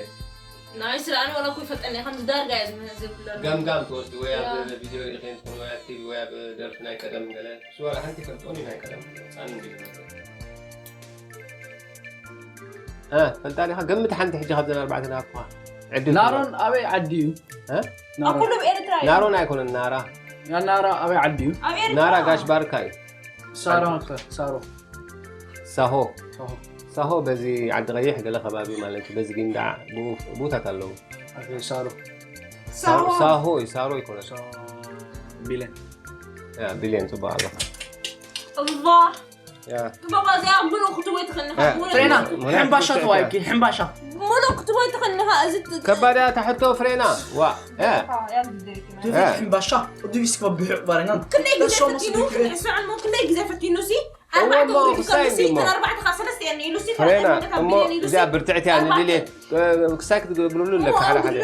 ናይ ስለ ኣነ ዋላ እኮ ይፈልጠኒ፣ ከምዚ ዳርጋ እየ ዝምህዝ ዝብሎ። ገምጋም ትወስዲ ወይ ኣብ ያ። ቪድዮ ርኢኺ እንትኾን ወይ ኣብ ቲቪ ወይ ኣብ ደርፊ ናይ ቀደም ገለ። እሱ ዋላ ሓንቲ ይፈልጦን እዩ ናይ ቀደም። ህፃን እንድዩ ዝመስል። እ፣ ፈልጣ ዲኻ? ገምት ሓንቲ ሕጂ ካብዘን ኣርባዕተ ናብኳ። ዕድል ናሮን ኣበይ ዓዲ እዩ? እ? ናሮን። ኩሉ ብኤርትራ እዩ። ናሮን ኣይኮነን፣ ናራ። ያ ናራ ኣበይ ዓዲ እዩ? ኣብ ኤርትራ። ናራ ጋሽ ባርካ እዩ። ሳሮ፣ ሳሮ። ሳሆ። ሳሆ። ሳሆ በዚ ዓዲ ቀይሕ ገለ ከባቢ ማለት እዩ። በዚ ጊንዳዕ ብኡ-፣ ብኡታት ኣለዉ። ኦኬ፣ ሳሮ። ሳሆ። ሳሆ እዩ፣ ሳሮ ይኮነን። ሳሮ። ቢለን። ያ፣ ቢልየን ጽቡቕ ኣሎ። ኣላህ። ያ። ባባ እዚኣ ምሉእ ክትወይ ትኽእልኻ። እ፣ ምሉእ ፍሬና፣ ምሉእ ሕምባሻ ክትወይ ተዋይኪ፣ ሕምባሻ። ምሉእ ክትወይ ትኽእልኻ። እዚ ት- ከባዳ ታሕቶ ፍሬና። ዋ፣ እ። ያ ግዴታ። ትውፊት ሕምባሻ፣ ቅዱስ ክበብሑ ባረና። ክንደይ ግዜ ተሶሙ ፈቲኑ ስብክ ክንዕሶ ዕልሞ ክንደይ ግዜ ፈቲኑ ሲ እሞ ኣርባዕተ እሞ ወዲኡ ክሳይ ከብሲ እንዲሞ። ተን ኣርባዕተ ካብ ሰለስተ እየ ኢሉ ሲ ፍሬና፣ ተን ኣርባዕተ ካብ እሞ ቢልየን ኢሉ ሲ እዚኣ ብርትዕቲ እያ ኣርባዕተ። ንድልየ። ክሳይ ክትገብሩሉ ኣለካ ሓደ ሓደ።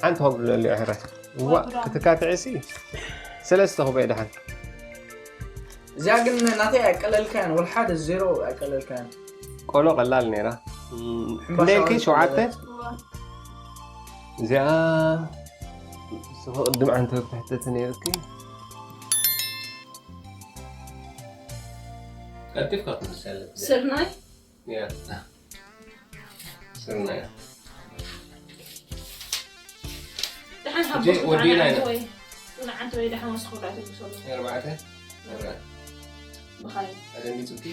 ሓንቲ ከብሉለሉ ይሕረስ። ዋ፣ ክትካትዒ ሲ። ሰለስተ ክበይ ደሓን። እዚኣ ግን ናተይ ኣይቀለልካያን፣ ወላ ሓደ ዜሮ ኣይቀለልካያን። ቆሎ ቀላል ነይራ። እም፣ ሕምባሻ ክንደይ ኢልኪ? ወይ ሸውዓተ? ቀለል። እዚኣ፣ ስኸ ቅድም ዓንተ ክትሕተቲ ነይርኪ። ቀልጢፍካ ክትምልሲ ኣለኪ። ስርናይ? ያ። ስርናይ። ደሓን ሕጂ ሓቦስ ወዲእና ኢና። ወይ ንዓንቲ ወይ ደሓን ወስኹ ዳት ይብሰሉ። ኣርባዕተ። ኣርባዕተ። ብኻይ። ኣደንጊጹኪ?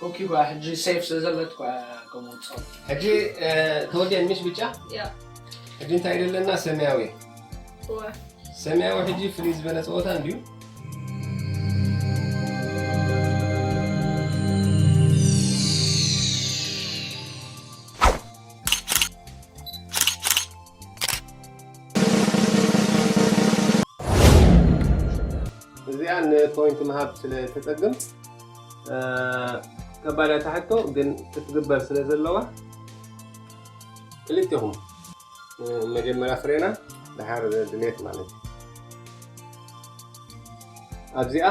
ኮኪ ኳ ሕጂ ሴፍ ስለ ዘለት ኳ ከምኡ ጾም። ሕጂ፣ እ፣ ተወዲአን ምሽ ብጫ? ያ። ሕጂ እንታይ ደለና? ሰማያዊ። እወ። ሰማያዊ ሕጂ ፍልይ ዝበለ ጸወታ እንድዩ። እዚኣ ንፖይንት ምሃብ ስለ ተጸግም፣ እ፣ ከባዳ ታሕቶ ግን ክትግበር ስለ ዘለዋ ክልቴኹም፣ እ፣ መጀመርያ ፍሬና ድሓር ድሌት ማለት እዩ። ኣብዚኣ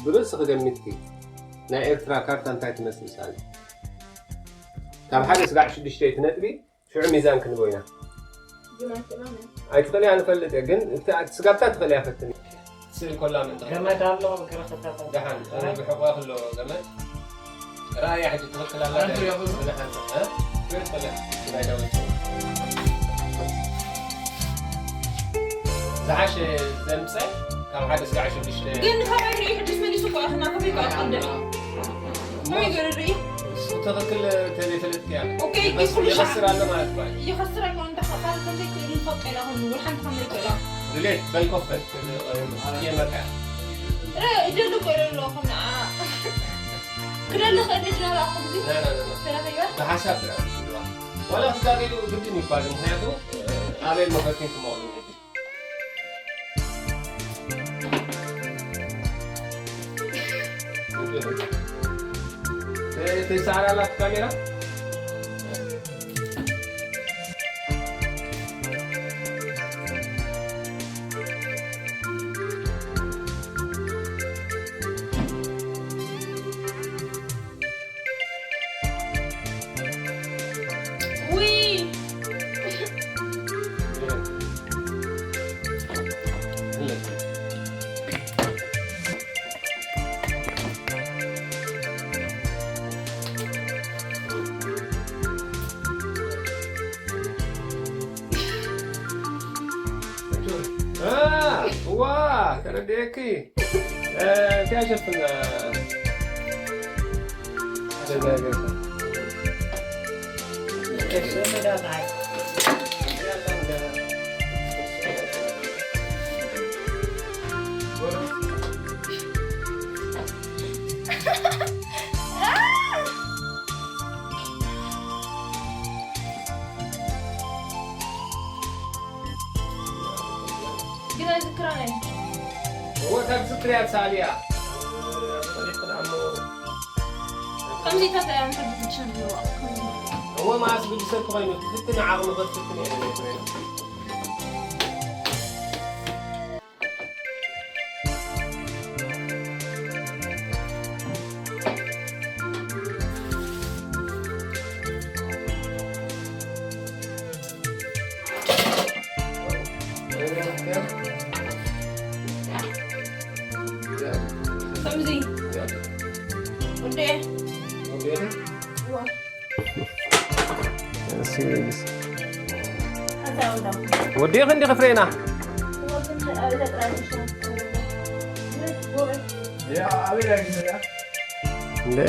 ብርእሲ ክገምትኪ ናይ ኤርትራ ካርታ እንታይ ትመስል ሳሊ? ካብ ሓደ ስጋዕ ሽዱሽተይቲ ነጥቢ ሽዑ ሚዛን ክንቦ ኢና። ግን ኣይክእሎን እየ። ኣይትኽእልያ ንፈልጥ እየ፣ ግን እቲ፣ እቲ ስጋብታ ትኽእልያ ፈትኒ። ስእሊ ኮላ ምእንቲ ገመድ ኣሎ፣ ክረኽብ ተፈ- ደሓን፣ ኣነ ብሕቑያ ክሎ ገመድ። ራእያ ሕጂ ትኽክል ኣላ። ኣነ ዳይ-፣ ክሪኦ ክሎ። ስነ ሓንሳ፣ እ? ክሪኦ ትኽእልያ። ናይ ዳዊት። ዝሓሸ ዘምፀ ካብ ሓደ ስጋዕ ሽዱሽተ። ግን ካባይ ርኢ ሕጅስ መሊሱ እኮ ኣኽና ከመይ እኮ ኣትቕድዕ? ከመይ ገይሩ ርኢ? እሱ ትኽክል ተዘይፈለጥክያ። ኦኬ፣ በሱ ኩሉ ይኸስር ሻዕ- ኣሎ ማለት ማለት እዩ። ይኸስር ኣሎ፣ እንዳ ኻልእ ከምዘይ ክእል ይፈልጦ ኢና፣ ኩሉ ወላ ሓንቲ ከም ዘይክእላ። ድሌት በል ኮፈል እየመርካ። ረ፣ ይደሉ እኮ ይደሉ ኣለኹ፣ ንዓ። ክደሊ ክእል ይችላል፣ ኣኹ፣ እዚ። ላ፣ ላ፣ ላ፣ ላ። ተረኺበ? ብሓሳብ ጥራሕ ዝብልዋ። ዋላ ክጋገዩ ግድን ይባል፣ ምኽንያቱ ኣበይ መፈትን ክመቕሉ ግድን። እቲ ሳራ ላት ካሜራ? ውይ! አ፣ ዋ፣ ተረድኤኪ። እ፣ እንታይ ሸፍና? እወ፣ ካብ ዝክርያ ትሳልያ። ጸሪፍ ክድዓሞ። ከምዚታት እያ፣ እንተ ብትሽን ዝዋ። እወ፣ መዓስ ብድሰብ ተኾይኑ፣ ትፍትን ዓቕሚ ክትፍትን እየ፣ እኔ ፍሬ። ከምዚ። ወዴ። ወዴ። ዋ። እሺ፣ እሺ። ኣታ ወዳም። ወዴ ክንዲ ክፍሬና። ወግን ኣለ ጥራይ። ያ፣ ኣበይ ዳግም ያ? እንዴ?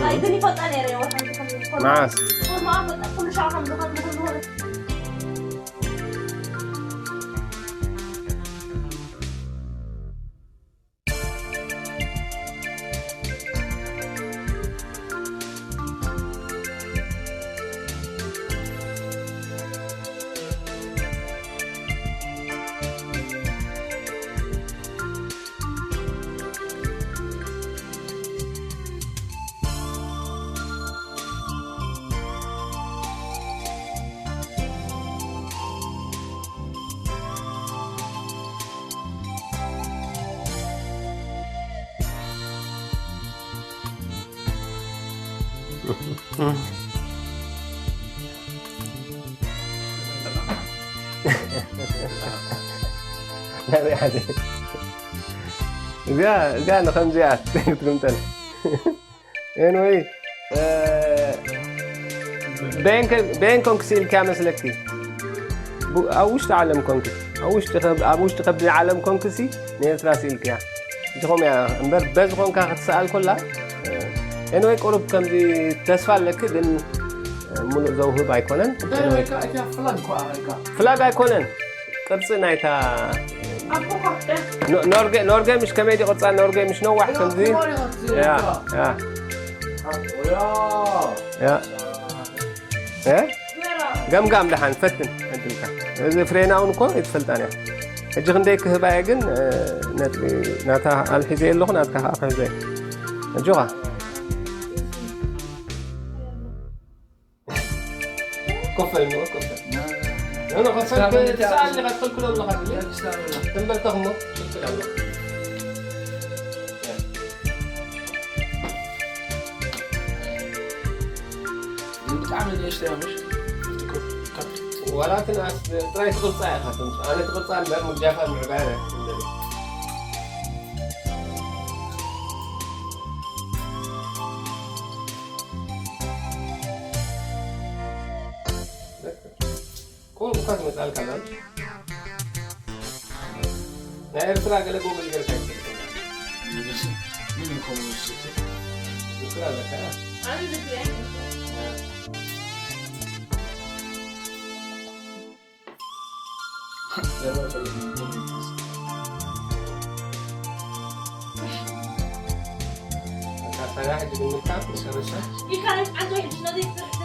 ኣይ፣ ግን ይፈልጣ ነይረ፣ ወሓንቲ ከም ዝኾነ። መዓስ? ፎርማ ፈጣ፣ ኩሉ ሻው ከም ዝኾነ፣ ኩሉ ዝኾነ። እዚኣ፣ እዚኣ ንኸምዚኣ ክትግምጠል። ኤንወይ፣ እ፣ በየን ከ-፣ በየን ኮንክስ ኢልካ መስለኪ? ቡ-፣ ኣብ ውሽጢ ዓለም ኮንክስ፣ ኣብ ውሽጢ ከብ-፣ ኣብ ውሽጢ ከብዲ ዓለም ኮንክሲ ንኤርትራ ስኢልክያ። እዚኹም እያ እምበር፣ በዚ ኮንካ ክትሰኣል ኮላ፣ እ፣ ኤንወይ፣ ቁሩብ ከምዚ ተስፋ ኣለኪ፣ ግን፣ እ፣ ሙሉእ ዘውህብ ኣይኮነን። እንታይ ኤንወይ፣ ኢልካ? እታ ፍላግ እኮ ኢልካ። ፍላግ ኣይኮነን። ቅርጺ ናይታ ኣቦ ኮፍተ። ኖ-፣ ኖርጌ፣ ኖርጌ ምሽ ከመይ ድዩ ቅርጻ ኖርጌ ምሽ ነዋሕ ከምዚ? ያ፣ ያ። ያ። ያ። እ? ገምጋም ደሓን ፈትን ዕድልካ። እዚ ፍሬና እውን እኮ ኣይትፈልጣን እያ። ሕጂ ክንደይ ክህባ እየ ግን፣ እ፣ ነጥቢ ናታ ኣልሒዘ ኣለኹ፣ ናትካ ከዓ ክሕዘ እየ። ኣጆኻ። ኮፍ በል፣ ኮፍ በል። ኖ፣ ኖ፣ ኮፍ በል። ትስኣል ኢኻ፣ ትኽልክሎ ኣለኻ፣ ድዩ? ትንበርከኽ እሞ፣ ትኽልክል ኣለኻ። ብጣዕሚ ንእሽቶ እያ፣ ምሽ? ዋላ ትንኣስ፣ ጥራይ ትቕርጻ ኢኻ፣ ትምጽእ። ኣነ ትቕርጻ እምበር፣ ምግዳፋ ምዕባያ እያ። ኮን እኳ ትመጻልካ ማለት ናይ ኤርትራ ገለ ጎግል ጌርካ ይፈልጥ። ምን ኮን ውስጥ ዝክር ኣለካ? ኣነ ዝክር ሳራ ሕጂ ግምትካ መጨረሻ ኢልካ ነቲ ዓንቶ ሕጂ ነዚ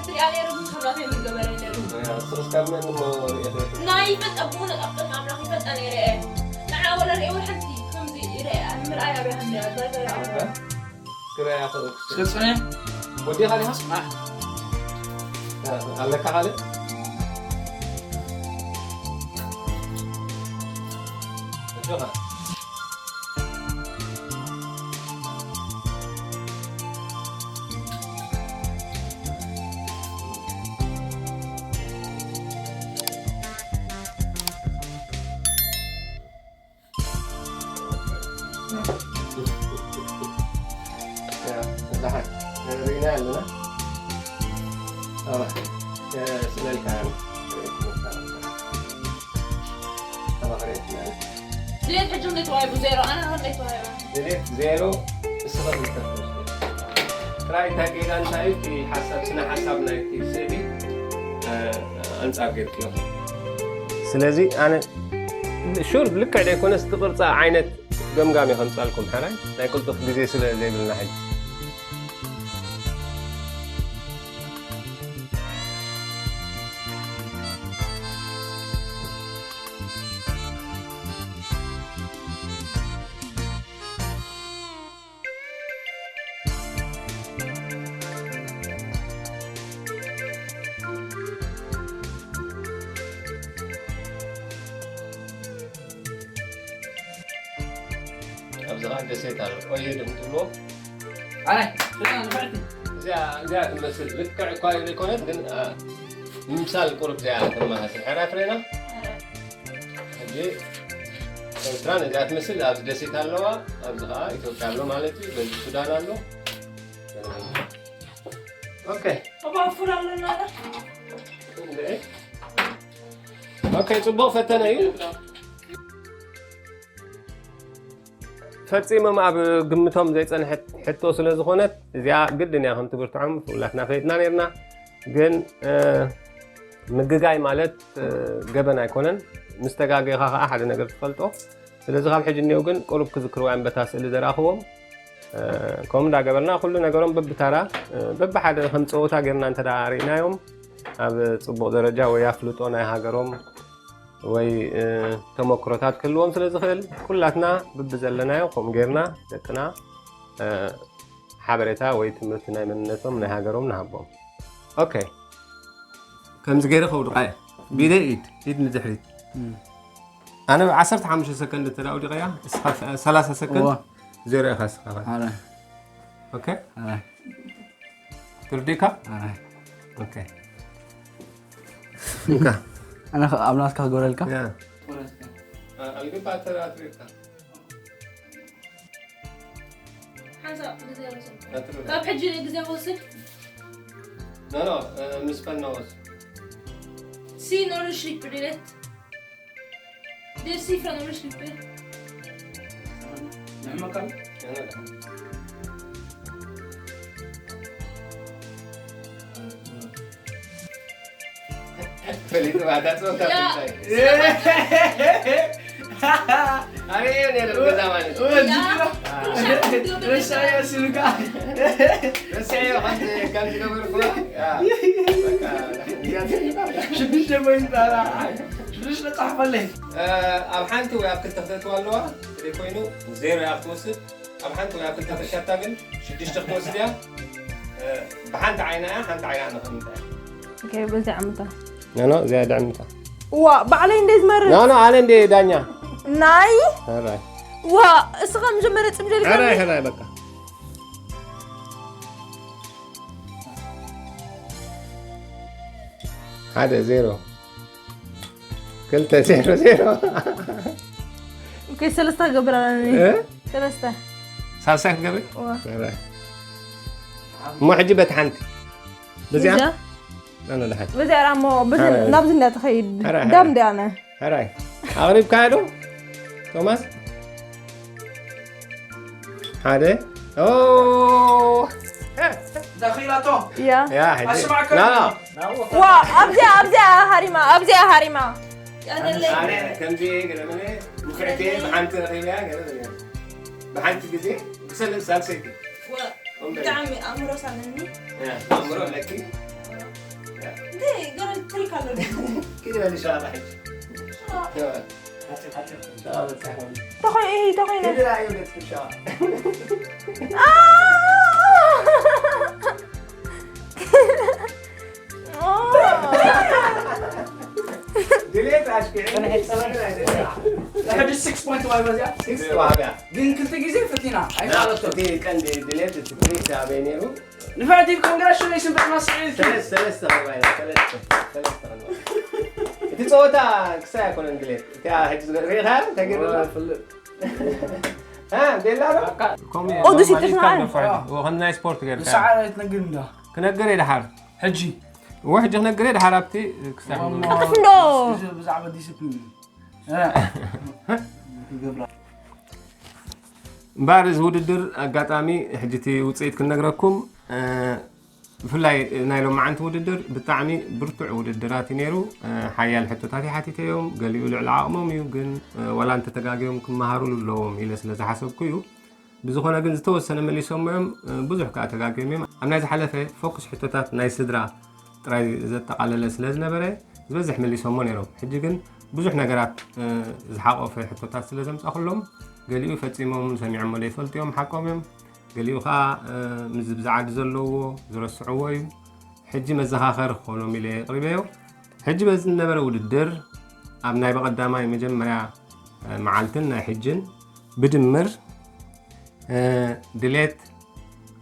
ትሪኣ ነይሩ ግን ከም ናተይ ምገበረ ነይሩ። ስኽስካ መን እሞ ርእየ ናይ ይፈልጠ ብእውነት ኣብ ቅድሚ ኣምላኽ ይፈልጠ ነይረ እየ። ንዓ ወላ ርእየ ወላ ሓንቲ ከምዚ ይርአ ምርኣይ ኣብያ ሃንደ ኣዛይ ክረያ ክእልኩ። ስለ ጽንሕ ወዲኻ ዲኻ? ጽናሕ። ኣለካ ካልእ? ኣጆኻ። ደሓን ርኢና ኣለና። ኣባ ስለልካ ኣባ ክሬት ድሌት ሕጂ እንዴት ተዋሂቡ? ዜሮ። ኣነ ኸ እንዴት ተዋሂበ? ድሌት ዜሮ። እስኻ ትልካ ጥራይ እንታይ ጌጋ እንታይ እዩ? እቲ ሓሳብ፣ ስነ ሓሳብ ናይቲ ስእሊ፣ እ፣ ኣንጻር ጌርክዮ። ስለዚ ኣነ ሹር ልክዕ ዘይኮነስ እቲ ቅርጻ ዓይነት ገምጋም እየ ከምጻልኩም። ሓራይ ናይ ቅልጡፍ ግዜ ስለ ዘይብልና ሕጂ። ዝኻ ደሴት ኣሎ። ቆየ ድም ትብሎ። ኣይ፣ ስና ንፍዕቲ። እዚኣ እዚኣ ትመስል ልክዕ እኳ ዘይኮነት ግን አ፣ ምምሳል ቁሩብ እዚኣ ትመሳሰል። ሕራፍ ሬና ሕጂ ኤርትራ ነዚኣ ትመስል ኣብዚ ደሴት ኣለዋ። ኣብዚ ከዓ ኢትዮጵያ ኣሎ ማለት እዩ። በዚ ሱዳን ኣሎ። ኦኬ ኣባፉር ኣለና። ኦኬ፣ ጽቡቕ ፈተነ እዩ። ፈጺሞም ኣብ ግምቶም ዘይጸንሐት ሕቶ ስለ ዝኾነት እዚኣ ግድን እያ ከም ትብርትዖም ኩላትና ፈሊጥና ነርና። ግን እ፣ ምግጋይ ማለት እ፣ ገበን ኣይኮነን። ምስ ተጋገኻ ከዓ ሓደ ነገር ትፈልጦ። ስለዚ ካብ ሕጂ እኒኦ ግን ቁሩብ ክዝክርዋ እዮም በታ ስእሊ ዘረኣኽዎም። እ፣ ከምኡ እንዳገበርና ኩሉ ነገሮም በብታራ እ፣ በብሓደ ከም ፀወታ ጌርና እንተ ደኣ ርኢናዮም ኣብ ጽቡቕ ደረጃ ወይ ኣፍልጦ ናይ ሃገሮም ወይ እ፣ ተመክሮታት ክህልዎም ስለ ዝኽእል ኩላትና ብብዘለናዮ ከምኡ ጌርና ደቅና እ፣ ሓበሬታ ወይ ትምህርቲ ናይ መንነቶም ናይ ሃገሮም ንሃቦም። ኦኬ ከምዚ ገይረ ከውድቓ እየ። ብኢደይ ኢድ ኢድ ንድሕሪት ኣነ ዓሰርተ ሓሙሽተ ሰከንድ እንተ ኣውዲቐያ እስኻ ሰላሳ ሰከንድ እዋ። ዜሮ ኢኻ እስኻ። ኣረ ኦኬ ኣረ ትርዲካ ኣረ ኦኬ እንካ ኣነ ኣብ ናትካ ክገብረልካ ያ ኣልግባ ተራትሪካ ሓንሳብ ግዜ ወስድ። ካብ ሕጂ ግዜ ወስድ። ኖ ኖ ምስ ፈናወስ Si non riesci più diretto. Del cifra non riesci più. ንሕመካል ፈሊጡ ባታ ጾታ ያ። ፍልታይ ኣረ ነረ ገዛ ማለት ረሳያ ስልካ ረስዐ ከምዚ ከምዚ ገበርኩ ሽዱሽተ ፖይንት ጣራ ሽዱሽተ ጻሕፈለይ ኣብ ሓንቲ ወይ ኣብ ክልተ ክተእትዋ ኣለዋ ዘይኮይኑ ዜሮ እያ ክትወስድ ኣብ ሓንቲ ወይ ኣብ ክልተ ተሸታ ግን ሽዱሽተ ክትወስድ እያ ብሓንቲ ዓይና እያ ሓንቲ ዓይና ንኽምንታይ ኦኬ በዚ ዓመታ ኖ ኖ እዚኣ ድዕምታ ዋ ባዕለይ እንደ ዝመርጥ ኖ ኖ ኣነ እንደ ዳኛ ናይ ራይ ዋ እስኻ መጀመርያ ጽምጀል ሕራይ ሕራይ በቃ ሓደ ዜሮ ክልተ ዜሮ ዜሮ ኦኬ ሰለስተ ገብር ኣለኒ እ? ሰለስተ ሳልሳይ ክትገብሪ ዋ ሕራይ እሞ ሕጂ በቲ ሓንቲ በዚኣ እዛ ኣነ ድሓት በዚኣ ራሞ በዚ ኣረ። ናብዚ እንዳተኸይድ ኣረ፣ ኣረ። ዳም ዲኣነ ሕራይ ኣቕሪብካዮ ዶ ቶማስ ሓደ ኦ ዳኺላቶ ያ ያ ሕጂ ኣስማዕካ ና ዋ ኣብዚኣ ኣብዚኣ ሃሪማ ኣብዚኣ ሃሪማ ኣነ ከምዚ ገለ መለ ንፍዕቲ ብሓንቲ ረኺብያ ገለ መለ ብሓንቲ ግዜ ብሰለስተ ሳልሰይቲ ብጣዕሚ ኣእምሮ ሳለኒ ኣእምሮ ኣለኪ እንታይ ገረል ትሪክ ኣሎ ኪድ በል ሻላ ሕጂ ተኾይ ተኾይነ ድሌት ኣሽኪዒ ሕጂ ስክስ ፖይንት ዋይ በዚያ ሲክስ ዋጋ ግን ክልተ ግዜ ፈቲና ኣይፋለቶ እቲ ቀንዲ ድሌት እቲ ፕሪንስ ኣበይ ነይሩ ንፍዕቲ ኮንግራቹሌሽን በጥና ስዒድ ሰለስተ ሰለስተ ከርባይ ሰለስተ ሰለስተ ከርባይ እቲ ፀወታ ክሳይ ኣይኮነን ድሌት እቲኣ ሕጂ ሪኢኻ እንታይ ገይርና እ ቤላ ዶ ኦዱ ሲትሽ ንዓይ። ከም ናይ ስፖርት ገርካ ሰዓት ኣይትነግር እንዳ ክነግር እየ ድሓር ሕጂ እዎ ሕጂ ክነግር እየ ድሓር ኣብቲ ክሳብ ኣጥፍ እንዶ ብዛዕባ ዲስፕሊን እምበኣር እዚ ውድድር ኣጋጣሚ ሕጂ እቲ ውፅኢት ክንነግረኩም እ፣ ብፍላይ ናይ ሎማዓንቲ ውድድር ብጣዕሚ ብርቱዕ ውድድራት እዩ ነይሩ እ፣ ሓያል ሕቶታት ይሓቲተዮም ገሊኡ ልዕሊ ዓቕሞም እዩ ግን እ፣ ዋላ እንተተጋግዮም ክመሃሩሉ ኣለዎም ኢለ ስለ ዝሓሰብኩ እዩ ብዝኾነ ግን ዝተወሰነ መሊሶሞ እዮም እ፣ ብዙሕ ከዓ ተጋግዮም እዮም ኣብ ናይ ዝሓለፈ ፎክስ ሕቶታት ናይ ስድራ ጥራይ ዘጠቓለለ ስለ ዝነበረ ዝበዝሕ መሊሶሞ ነይሮም ሕጂ ግን ብዙሕ ነገራት እ፣ ዝሓቆፈ ሕቶታት ስለ ዘምፃኹሎም ገሊኡ ፈፂሞም ሰሚዖሞ ዘይፈልጡ እዮም ሓቆም እዮም ገሊኡ ከዓ እ፣ ምዝብዛዓድ ዘለዎ ዝረስዕዎ እዩ ሕጂ መዘኻኸሪ ክኾኖም ኢለ የቕሪበዮ ሕጂ በዚ ዝነበረ ውድድር ኣብ ናይ በቐዳማይ መጀመርያ እ፣ መዓልትን ናይ ሕጅን ብድምር ድሌት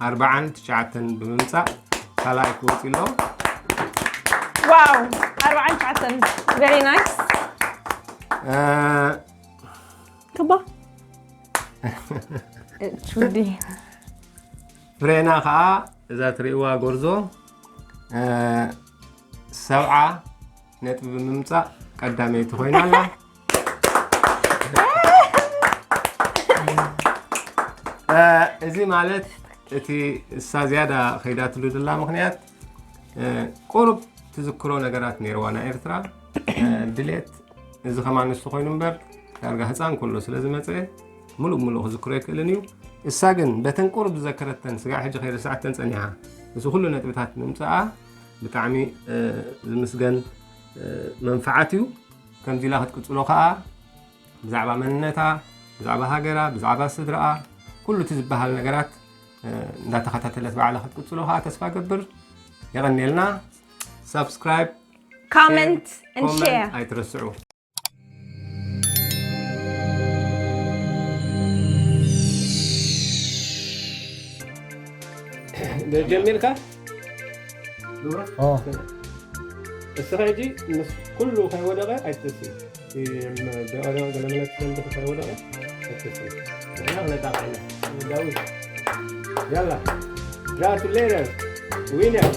ኣርባዓን ትሽዓተን ብምምፃእ ካልኣይ ክወፅእ ኣሎ። ዋው ኣርባዓን ትሽዓተን very nice። ክባ ቹዲ ፍሬና ከዓ እዛ ትርእይዋ ጎርዞ ሰብዓ ነጥቢ ብምምፃእ ቀዳመይቲ ኮይና ኣላ። እዚ ማለት እቲ እሳ ዝያዳ ከይዳትሉ ድላ ምክንያት ቁሩብ ትዝክሮ ነገራት ነይርዋ ናይ ኤርትራ ድሌት እዚ ከማን ንሱ ኮይኑ እምበር ዳርጋ ህፃን ከሎ ስለ ዝመፀ ሙሉእ ብሙሉእ ክዝክሮ ኣይክእልን እዩ። እሳ ግን በተን ቁሩብ ዝዘከረተን ስጋዕ ሕጂ ከይረሳዕተን ፀኒሓ እዚ ኩሉ ነጥብታት ምምፅኣ ብጣዕሚ ዝምስገን መንፍዓት እዩ። ከምዚ ኢላ ክትቅፅሎ ከዓ ብዛዕባ መንነታ፣ ብዛዕባ ሃገራ፣ ብዛዕባ ስድራኣ ኩሉ እቲ ዝበሃል ነገራት እንዳተኸታተለት ባዕላ ክትቅፅሎ ከዓ ተስፋ ገብር። የቐንየልና። ሳብስክራይብ፣ comment and share። ኣይትረስዑ። ጀሚርካ እስኻ ሕጂ ምስ ኩሉ ከይወደቐ ኣይትተስእ። ደቐደቐ ገለመለ ትፈልጥ ከይወደቐ ኣይትተስእ። ንሕና ክነጣቕዕ ኢና። ዳዊት ያላ ዳቱ ሌደር ዊነር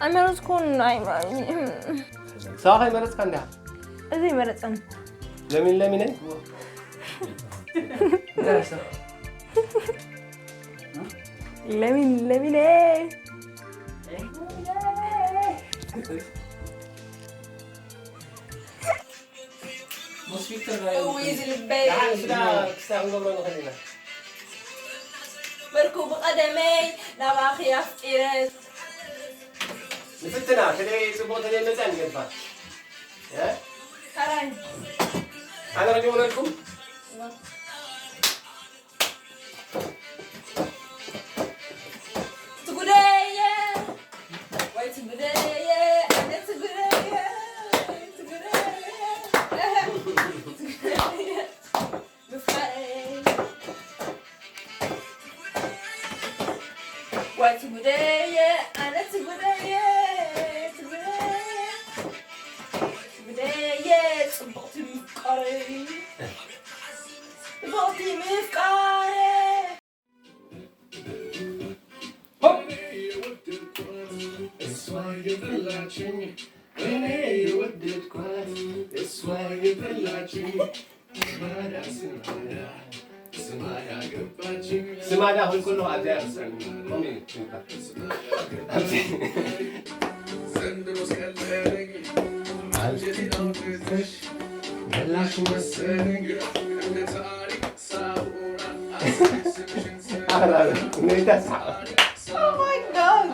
ኣይመረፅኩን። ሳዋ ከይመረፅካ እንዲያ እዚ ይመረፀን ለሚን ለሚነይ ለሚን ለሚነ እውይ ዝልበይ ክስታ ክንገብሮ ንኽእል ኢና። መርኩቡ ቀደመይ ናባኺ ኣፍቂረ ንፍትና ተለይ ጽቡቕ ተለይ መጻ ንገድፋ። እ? ካራይ። ኣነ ከጀምረልኩም? ትጉደየ ወይ ትጉደየ ኣነ ትጉደየ ትጉደየ ምፍቃረይ ወይ ትጉደየ ኣነ ትጉደየ ትጉደየ ትጉደየ ጽቡቕቲ ምፍቃረይ ጽቡቕቲ ምፍቃረይ እሷ የበላችኝ እኔ የወደድኳት እሷ የበላችኝ ስማዳ ስማዳ ስማዳ ስማዳ ሁልኩሉ ኣብዚኣ ርሰን ዘንድሮ ስቀለለኝ አንጀቴ አውጥተሽ በላሽ መሰለኝ እንደ ታሪክ ሳውራ አስቤ ስምሽን ስጠራ Oh my God!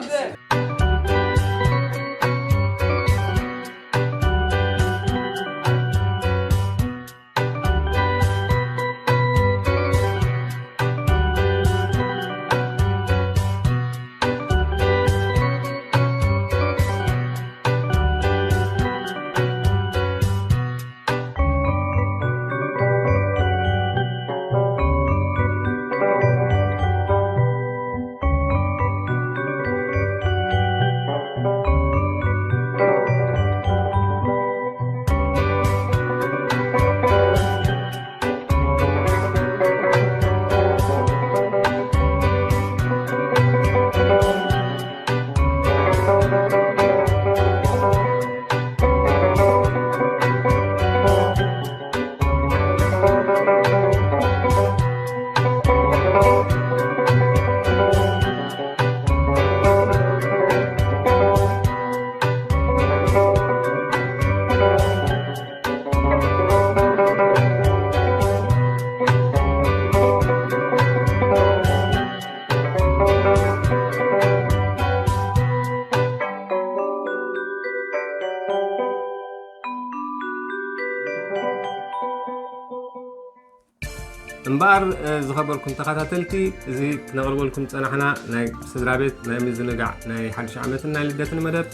እምበኣር ዝኸበርኩም ተኸታተልቲ፣ እዚ ክነቕርበልኩም ዝጸናሕና ናይ ስድራ ቤት ናይ ምዝንጋዕ ናይ ሓድሽ ዓመትን ናይ ልደትን መደብ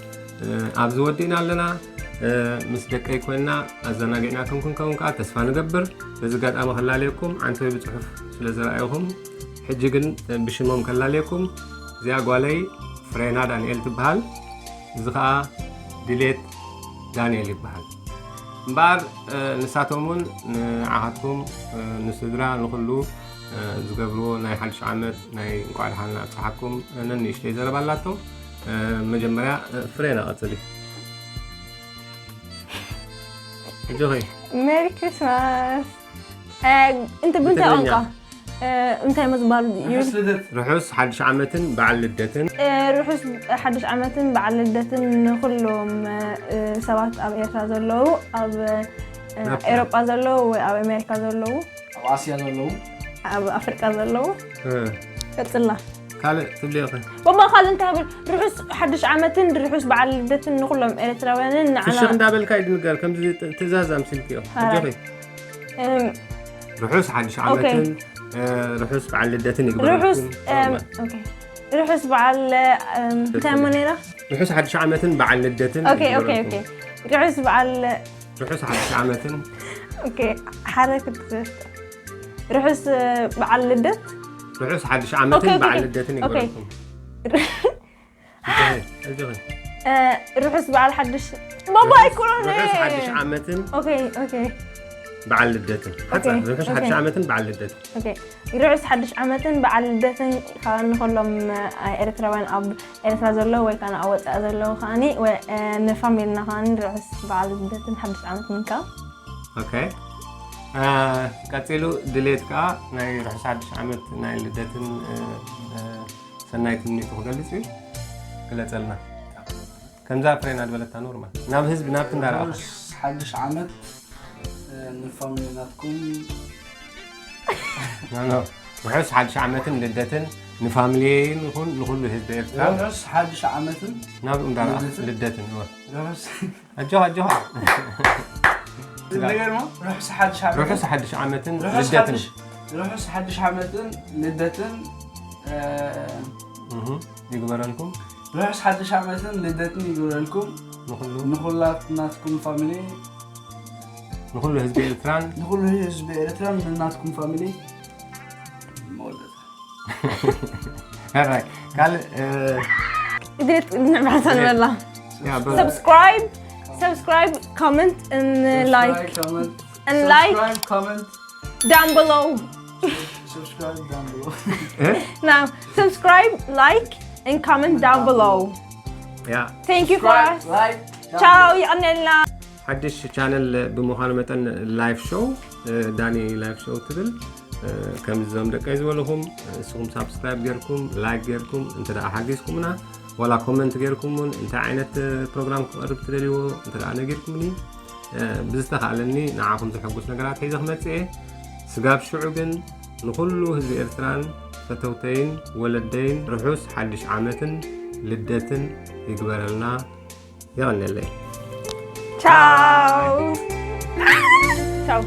ኣብዚ ወዲእና ኣለና። ምስ ደቀይ ኮይና ኣዘናጊዕናኩም ክንከውን ከዓ ተስፋ ንገብር። በዚ ኣጋጣሚ ከላለየኩም፣ ዓንተወይ ብጽሑፍ ስለ ዘረኣየኹም፣ ሕጂ ግን ብሽሞም ከላለየኩም። እዚኣ ጓለይ ፍሬና ዳንኤል ትበሃል። እዚ ከዓ ድሌት ዳንኤል ይበሃል። እምበኣር ንሳቶም እውን ንዓኻትኩም፣ ንስድራ፣ ንኹሉ ዝገብርዎ ናይ ሓድሽ ዓመት ናይ እንኳዕ ደሓን ኣብፀሓኩም ነንእሽተይ ዘረባ ኣላቶም። መጀመርያ ፍሬና ቀፅሊ። እጆኸይ ሜሪ ክሪስማስ። እንተ ብምንታይ ቋንቋ እንታይ ምዝባል እዩ? ርሑስ ሓድሽ ዓመትን በዓል ልደትን። ርሑስ ሓድሽ ዓመትን በዓል ልደትን ንኩሎም ሰባት ኣብ ኤርትራ ዘለዉ፣ ኣብ ኤሮጳ ዘለዉ ወይ ኣብ ኣሜሪካ ዘለዉ፣ ኣብ ኣስያ ዘለዉ፣ ኣብ ኣፍሪቃ ዘለዉ። ቀጽላ ካልእ ትብልዮ ከ? ወማ ካልእ እንታይ ብል? ርሑስ ሓድሽ ዓመትን ርሑስ በዓል ልደትን ንኩሎም ኤርትራውያንን ንዓና። ፍሽኽ እንዳበልካ እዩ ድንገር ከምዚ ትእዛዝ ኣምሲልክዮ። ኣጆኺ። እም፣ ርሑስ ሓድሽ ዓመትን ርሑስ በዓል ልደትን ይግበረልኩም። ርሑስ እም፣ ኦኬ። ርሑስ በዓል እም፣ እንታይ እሞ ነይራ? ርሑስ ሓድሽ ዓመትን በዓል ልደትን ኦኬ ኦኬ ኦኬ። ይግበረልኩም። ርሑስ በዓል ርሑስ ሓድሽ ዓመትን ኦኬ። ሓደ ክትክልተ ርሑስ በዓል ልደት ርሑስ ሓድሽ ዓመትን ኦኬ፣ ኦኬ፣ በዓል ኦኬ። ልደትን ኦኬ። ይግበረልኩም። ኣጆኺ፣ ኣጆኺ። ርሑስ በዓል ሓድሽ ባባ ኣይኮነን። ርሑስ ሓድሽ ዓመትን ኦኬ ኦኬ በዓል ልደትን። ሓጻ ኦኬ፣ ርሑስ ኦኬ። ሓድሽ ዓመትን በዓል ልደትን። ኦኬ። ርሑስ ሓድሽ ዓመትን በዓል ልደትን ከዓ ንኹሎም ኤርትራውያን ኣብ ኤርትራ ዘለዉ ወይ ከዓ ኣብ ወፃኢ ዘለዉ ከዓኒ ወይ ንፋሚልና ከዓኒ ርሑስ በዓል ልደትን ሓድሽ ዓመትን ከዓ ኦኬ። እ፣ ቀጺሉ ድሌት ከዓ ናይ ርሑስ ሓድሽ ዓመት ናይ ልደትን እ፣ እ፣ ሰናይ ትምኒቱ ክገልጽ እዩ። ግለጸልና። ከምዛ ፍሬና ዝበለታ ኖርማል ናብ ህዝቢ ናብቲ እንዳረኣኻ። ርሑስ ሓድሽ ዓመት እ፣ ንፋሚሊ ናትኩም ኖ፣ ኖ። ርሑስ ሓድሽ ዓመትን ልደትን ንፋሚሊየይን ይኹን ንኹሉ ህዝቢ ኤርትራ። ርሑስ ሓድሽ ዓመትን ናብኡ እንዳረኣኻ ልደትን? ልደትን እወ። ርሑስ ኣጆኻ ኣጆኻ። ነገር ማ ርሑስ ሓድሽ ዓመትን ርሑስ ሓድሽ ዓመትን ርሑስ ልደትን። ሓድሽ ርሑስ ሓድሽ ዓመትን ልደትን እ፣ እህ፣ ይግበረልኩም ርሑስ ሓድሽ ዓመትን ልደትን ይግበረልኩም ንኹሉ ንኹላትናትኩም ፋሚሊ ንኹሉ ህዝቢ ኤርትራን ንኹሉ ህዝቢ ኤርትራን ንናትኩም ፋሚሊ መወዳእታ ሕራይ ካልእ እ፣ ድሌት ንዕባሕታ ንበላ ያ በ- subscribe subscribe comment and like comment and like comment down below subscribe down below እ? now subscribe like and comment down below ያ thank you for like ቻው ይቐነልና ሓድሽ ቻነል ብምዃኑ መጠን ላይፍ ሾው ዳኒ ላይፍ ሾው ትብል ከምዞም ደቀይ ዝበልኹም እስኹም ሳብስክራይብ ጌርኩም ላይክ ጌርኩም እንተ ደኣ ሓጊዝኩምና ዋላ ኮመንት ጌርኩም እውን እንታይ ዓይነት ፕሮግራም ክቐርብ ትደልይዎ እንተ ደኣ ነጊርኩምኒ ብዝተኻእለኒ ንዓኹም ዘሐጉስ ነገራት ሒዘ ክመጽእ እየ ስጋብ ሽዑ ግን ንኹሉ ህዝቢ ኤርትራን ፈተውተይን ወለደይን ርሑስ ሓድሽ ዓመትን ልደትን ይግበረልና የቐንየለይ ቻው ቻው